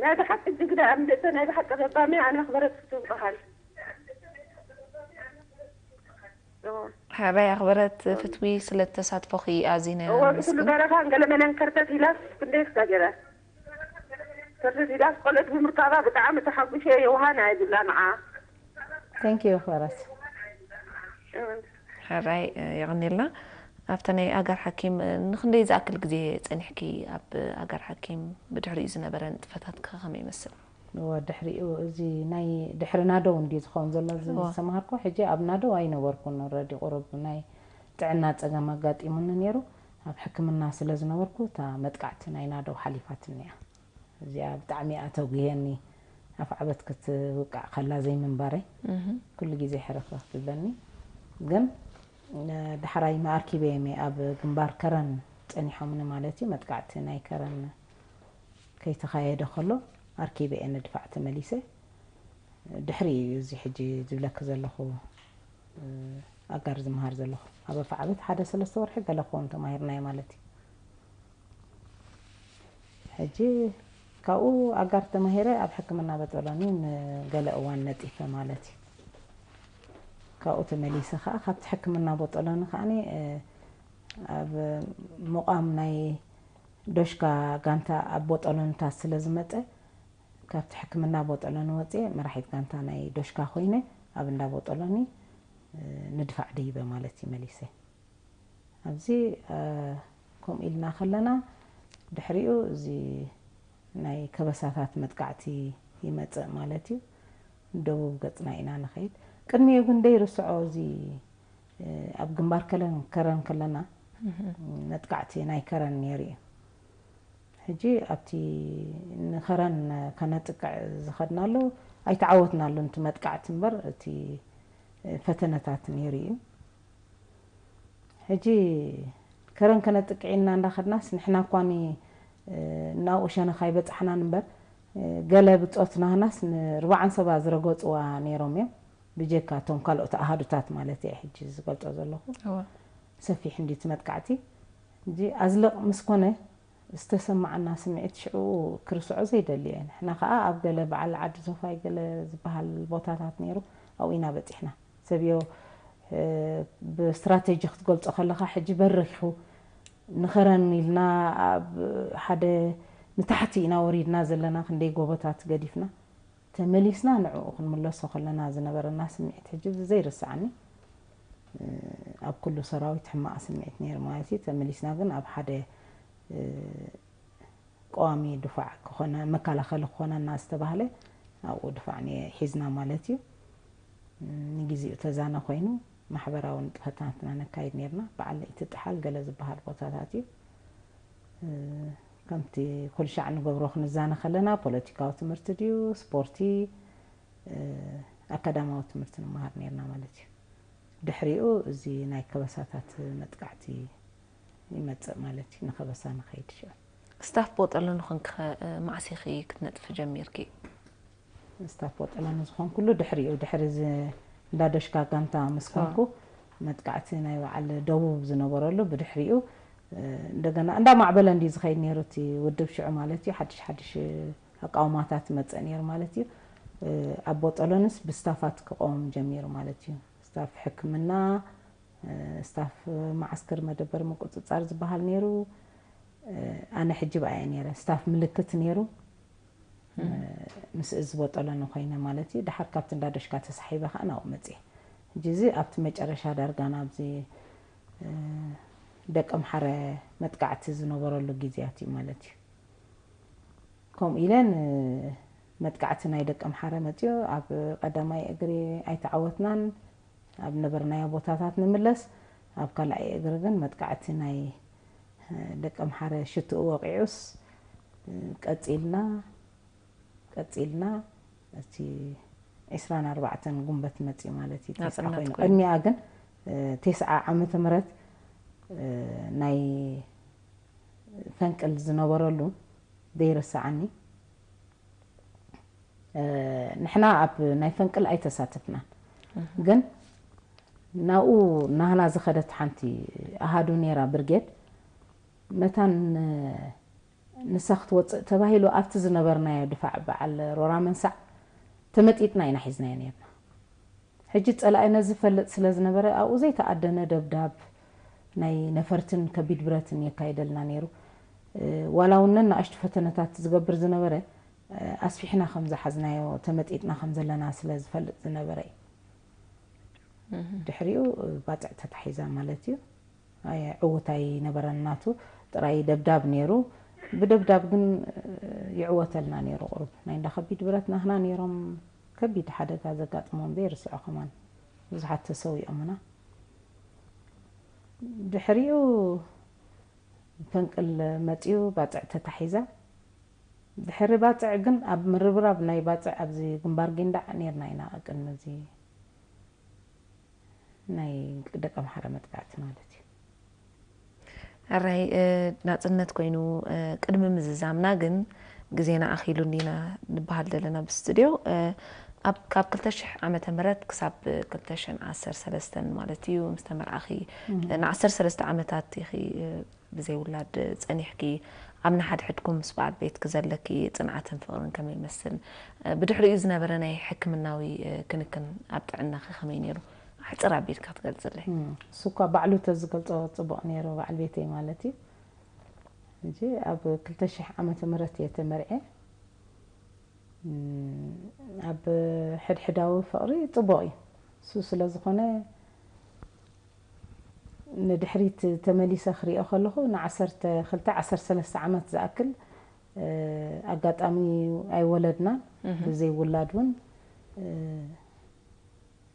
ናይ ብሓቂ ጅግና እያ ምልእተ ናይ ብሓቂ ለባም እያ። ኣነ ኣኽበረት ፍትዊ ይበሃል። ሕራይ ኣኽበረት ፍትዊ ስለ ተሳትፎኺ ኣዚነ እወ ብስሉ ደረፋን ገለመለን ከርተት ኢላስ ክንደይ ስጋገረ ከርተት ኢላስ ቆልዕት ብምርካባ ብጣዕሚ ተሓጉሸ የውሃን ኣይብላ ንዓ Thank you ኣኽበረት። ሕራይ የቐንየልና። ኣብታ ናይ ኣጋር ሓኪም ንክንደይ ዝኣክል ግዜ ጸኒሕኪ ኣብ ኣጋር ሓኪም ብድሕሪኡ ዝነበረ ንጥፈታት ከ ከመይ ይመስል? እወ ድሕሪኡ እዚ ናይ ድሕሪ ናደው እንድዩ ዝኸውን ዘሎ እዚ ዝተማሃርኩ ሕጂ ኣብ ናደው ኣይነበርኩን ረዲ ቁሩብ ናይ ጥዕና ፀገም ኣጋጢሙኒ ነይሩ ኣብ ሕክምና ስለ ዝነበርኩ እታ መጥቃዕቲ ናይ ናደው ሓሊፋትኒ እያ እዚኣ ብጣዕሚ እያ ተጉህየኒ ኣፍ ዓበት ክትውቃዕ ከላ ዘይምንባረይ ኩሉ ግዜ ሕርኽርኽ ትብለኒ ግን ዳሕራይ መኣርኪበ እየ ኣብ ግንባር ከረን ፀኒሖምኒ ማለት እዩ መጥቃዕቲ ናይ ከረን ከይተኻየደ ከሎ ኣርኪበ እየ ንድፋዕ ተመሊሰ። ድሕሪ እዩ እዚ ሕጂ ዝብለኪ ዘለኹ ኣጋር ዝመሃር ዘለኹ። ኣብ ኣፍዓበት ሓደ ሰለስተ ወርሒ ገለ ክኸውን ተማሂርናዮ ማለት እዩ። ሕጂ ካብኡ ኣጋር ተማሂረ ኣብ ሕክምና በጠሎኒ ንገለ እዋን ነጢፈ ማለት እዩ። ካብኡ ተመሊሰ ከዓ ካብቲ ሕክምና በጠሎኒ ከዓ ኣብ ምቋም ናይ ዶሽካ ጋንታ ኣብ ቦጠሎንታት ስለ ዝመፀ ካብቲ ሕክምና ቦጠሎኒ ወፅየ መራሒት ጋንታ ናይ ዶሽካ ኮይነ ኣብ እንዳ ቦጠሎኒ ንድፋዕ ደይበ ማለት እዩ መሊሰ። ኣብዚ ከምኡ ኢልና ከለና ድሕሪኡ እዚ ናይ ከበሳታት መጥቃዕቲ ይመፅእ ማለት እዩ። ደቡብ ገፅና ኢና ንኸይድ። ቅድሚኡ ግን ደይርስዖ እዚ ኣብ ግንባር ከለን ከረን ከለና መጥቃዕቲ ናይ ከረን ነይሩ እዩ። ሕጂ ኣብቲ ንኸረን ከነጥቅዕ ዝኸድናሉ ኣይተዓወትናሉን እቲ መጥቃዕቲ እምበር እቲ ፈተነታት ነይሩ እዩ። ሕጂ ከረን ከነጥቅዕ ኢልና እንዳኸድናስ ንሕና እኳኒ ናብኡ ሸነኽ ኣይበፃሕናን እምበር ገለ ብፆት ናህናስ ንርባዓን ሰባ ዝረገፅዋ ነይሮም እዮም። ብጀካ እቶም ካልኦት ኣሃዱታት ማለት እየ ሕጂ ዝገልፆ ዘለኹ። ሰፊሕ እንዲ እቲ መጥቃዕቲ እዚ ኣዝልቕ ምስ ኮነ ዝተሰማዓና ስምዒት ሽዑ ክርስዖ ዘይደሊ እየ። ንሕና ከዓ ኣብ ገለ በዓል ዓዲ ዞፋይ ገለ ዝበሃል ቦታታት ነይሩ ኣብኡ ኢና በፂሕና። ሰብዮ ብስትራቴጂ ክትገልፆ ከለካ ሕጂ በሪኹ ንኸረን ኢልና ኣብ ሓደ ንታሕቲ ኢና ወሪድና ዘለና፣ ክንደይ ጎቦታት ገዲፍና ተመሊስና ንዕኡ ክንምለሶ ከለና ዝነበረና ስምዒት ሕጂ ዘይርስዓኒ። ኣብ ኩሉ ሰራዊት ሕማቕ ስምዒት ነይሩ ማለት እዩ። ተመሊስና ግን ኣብ ሓደ ቀዋሚ ድፋዕ ክኾነ፣ መከላኸሊ ክኾነና ዝተባህለ ኣብኡ ድፋዕ ነ- ሒዝና ማለት እዩ። ንግዜኡ ተዛነ ኮይኑ ማሕበራዊ ንጥፈታትና ነካይድ ነርና። በዓል ለይቲ ጥሓል ገለ ዝበሃል ቦታታት እዩ። ከምቲ ኩልሻዕ ንገብሮ ክንዛነ ከለና ፖለቲካዊ ትምህርቲ ድዩ፣ ስፖርቲ፣ ኣካዳማዊ ትምህርቲ ንመሃር ነርና ማለት እዩ። ድሕሪኡ እዚ ናይ ከበሳታት መጥቃዕቲ ይመጽእ ማለት እዩ። ንኸበሳ ንኸይድ ሽዑ። ስታፍ ቦጠሎ ንኾንኪ ኸ መዓስ ኢኺ ክትነጥፊ ጀሚርኪ? ስታፍ ቦጠሎ ንዝኾንኩሉ ድሕሪኡ፣ ድሕሪ እዚ እንዳ ዶሽካ ጋንታ ምስ ኮንኩ፣ መጥቃዕቲ ናይ በዓል ደቡብ ዝነበረሉ ብድሕሪኡ፣ እንደገና እንዳ ማዕበለ እንዲ ዝኸይድ ነይሩ እቲ ውድብ ሽዑ ማለት እዩ። ሓድሽ ሓድሽ ኣቃውማታት መጸ ነይሩ ማለት እዩ። ኣብ ቦጠሎንስ ብስታፋት ክቆም ጀሚሩ ማለት እዩ። ስታፍ ሕክምና፣ ስታፍ መዓስከር መደበር ምቁጽጻር ዝበሃል ነይሩ። ኣነ ሕጂ ብኣየ ነይረ፣ ስታፍ ምልክት ነይሩ። ምስ እዚ ቦጠሎኒ ኮይነ ማለት እዩ። ድሓር ካብቲ እንዳ ዶሽካ ተሳሒበ ከዓ ናብኡ መፅየ። ሕጂ እዚ ኣብቲ መጨረሻ ዳርጋ ናብዚ ደቂ ኣምሓረ መጥቃዕቲ ዝነበረሉ ግዜያት እዩ ማለት እዩ። ከምኡ ኢለ ንመጥቃዕቲ ናይ ደቂ ኣምሓረ መፅዮ ኣብ ቀዳማይ እግሪ ኣይተዓወትናን። ኣብ ነበርናዮ ቦታታት ንምለስ፣ ኣብ ካልኣይ እግሪ ግን መጥቃዕቲ ናይ ደቂ ኣምሓረ ሽትኡ ወቂዑስ ቀፂልና ቀፂልና እቲ ዕስራን ኣርባዕተን ጉንበት መፅዩ ማለት እዩ። ተስዓ ናፅነት ኮይኑ ኮይኑ። ቅድሚኣ ግን ተስዓ ዓመተ ምህረት ናይ ፈንቅል ዝነበረሉ ዘይረስዓኒ። ንሕና ኣብ ናይ ፈንቅል ኣይተሳተፍናን፣ ግን ናብኡ ናህና ዝኸደት ሓንቲ ኣሃዱ ነይራ ብርጌድ። መታን ንሳ ክትወፅእ ተባሂሉ ኣብቲ ዝነበርናዮ ድፋዕ በዓል ሮራ መንሳዕ ተመጢጥና ኢና ሒዝናዮ ነርና። ሕጂ ፀላኢ ነዚ ፈልጥ ስለ ዝነበረ ኣብኡ ዘይተኣደነ ደብዳብ ናይ ነፈርትን ከቢድ ብረትን የካይደልና ነይሩ። ዋላ እውን ነናእሽቱ ፈተነታት ዝገብር ዝነበረ ኣስፊሕና ከም ዝሓዝናዮ ተመጢጥና ከም ዘለና ስለ ዝፈልጥ ዝነበረ እዩ። ድሕሪኡ ባፅዕ ተታሒዛ ማለት እዩ። ኣየ ዕውት ኣይነበረን ናቱ ጥራይ ደብዳብ ነይሩ። ብደብዳብ ግን ይዕወተልና ነይሩ። ቁሩብ ናይ እንዳ ከቢድ ብረት ናህና ነይሮም ከቢድ ሓደጋ ዘጋጥሞም ዘይርስዖ ከማን ብዙሓት ተሰዊኦምና። ድሕሪኡ ፈንቅል መፅዩ ባፅዕ ተታሒዛ። ድሕሪ ባፅዕ ግን ኣብ ምርብራብ ናይ ባፅዕ ኣብዚ ግንባር ጊንዳዕ ነርና ኢና ቅድሚ እዚ ናይ ደቂ ኣምሓራ መጥቃዕቲ ማለት እዩ። ሕራይ ናፅነት ኮይኑ ቅድሚ ምዝዛምና ግን ግዜና ኣኺሉ እንዲና ንበሃል ዘለና ብስቱድዮ። ኣብ ካብ ክልተ ሽሕ ዓመተ ምህረት ክሳብ ክልተ ሽሕን ዓሰርተ ሰለስተን ማለት እዩ ምስ ተመርዓኺ ን ዓሰርተ ሰለስተ ዓመታት ኢኺ ብዘይ ውላድ ጸኒሕኪ፣ ኣብ ንሓድሕድኩም ምስ በዓል ቤትኪ ዘለኪ ጽንዓትን ፍቕርን ከመይ ይመስል? ብድሕሪኡ ዝነበረ ናይ ሕክምናዊ ክንክን ኣብ ጥዕናኺ ከመይ ነይሩ? ኣሕጽር ኣቢልካ ክትገልጽለይ። እሱ እኳ ባዕሉ ተዝገልጾ ጽቡቕ ነይሩ፣ በዓል ቤተይ ማለት እዩ። ሕጂ ኣብ ክልተ ሽሕ ዓመተ ምህረት እየ ተመርዕየ። ኣብ ሕድሕዳዊ ፍቕሪ ጽቡቕ እዩ። እሱ ስለ ዝኾነ ንድሕሪት ተመሊሰ ክሪኦ ከለኹ ንዓሰርተ ክልተ ዓሰርተ ሰለስተ ዓመት ዝኣክል ኣጋጣሚ ኣይወለድናን። ብዘይ ውላድ እውን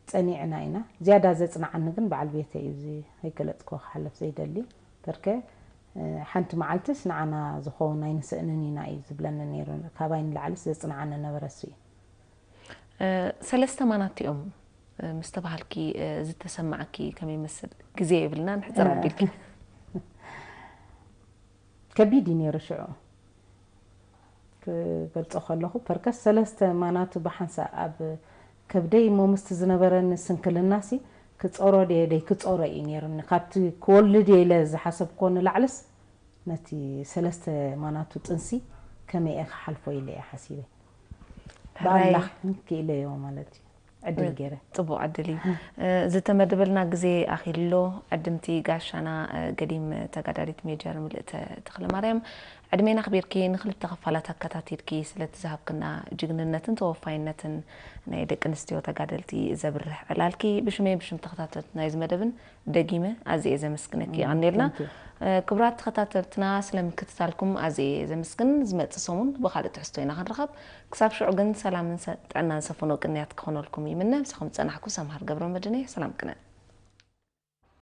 ጸኒዕና ኢና። ዝያዳ ዘጽንዓኒ ግን በዓል ቤተይ እዩ። እዚ ኣይገለጽክዎ ክሓልፍ ዘይደሊ። በርከ ሓንቲ መዓልትስ ንዓና ዝኸውን ኣይንስእንን ኢና እዩ ዝብለኒ ነይሩ። ካባይ ንላዕልስ ዘጽንዓኒ ነበረ እሱ እዩ። ሰለስተ ማናት እዮም ምስ ተባሃልኪ ዝተሰማዓኪ ከመይ ይመስል? ግዜ የብልናን፣ ሕጽር ኣቢልኪ። ከቢድ እዩ ነይሩ ሽዑ ክገልጾ ከለኹ። ፐርከስ ሰለስተ ማናቱ ብሓንሳእ ኣብ ከብደይ እሞ ምስቲ ዝነበረኒ ስንክልናሲ ክጾሮ ድየ ደይ ክጾሮ እዩ ነይሩኒ። ካብቲ ክወልድ እየ ኢለ ዝሓሰብክዎ ንላዕልስ ነቲ ሰለስተ ማናቱ ጥንሲ ከመይ እየ ክሓልፎ ኢለ እየ ሓሲበ። ሕራይ። ብኣምላኽ ክኢለዮ ማለት እዩ። ዕድል ገይረ። ጽቡቕ ዕድል እዩ። ዝተመደበልና ግዜ ኣኺልሎ። ዕድምቲ ጋሻና ገዲም ተጋዳሊት ሜጀር ምልእተ ተኽለማርያም፣ ዕድሜና ኣኽቢርኪ ንኽልተ ክፋላት ኣከታቲልኪ ስለቲ ዝሃብክና ጅግንነትን ተወፋይነትን ናይ ደቂ ኣንስትዮ ተጋደልቲ ዘብርህ ዕላልኪ ብሽመይ ብሽም ተኸታተልቲ ናይዚ መደብን ደጊመ ኣዝየ ዘመስግነኪ። የቐንየልና። ክቡራት ተኸታተልትና ስለ ምክትታልኩም ኣዝየ ዘመስግን። ዝመጽእ ሰሙን ብኻልእ ትሕዝቶ ኢና ክንረኸብ። ክሳብ ሽዑ ግን ሰላምን ጥዕናን ሰፍኖ ቅንያት ክኾነልኩም ይምነ። ምሳኹም ዝጸናሕኩ ሰምሃር ገብረመድህን እየ። ሰላም ቅነ።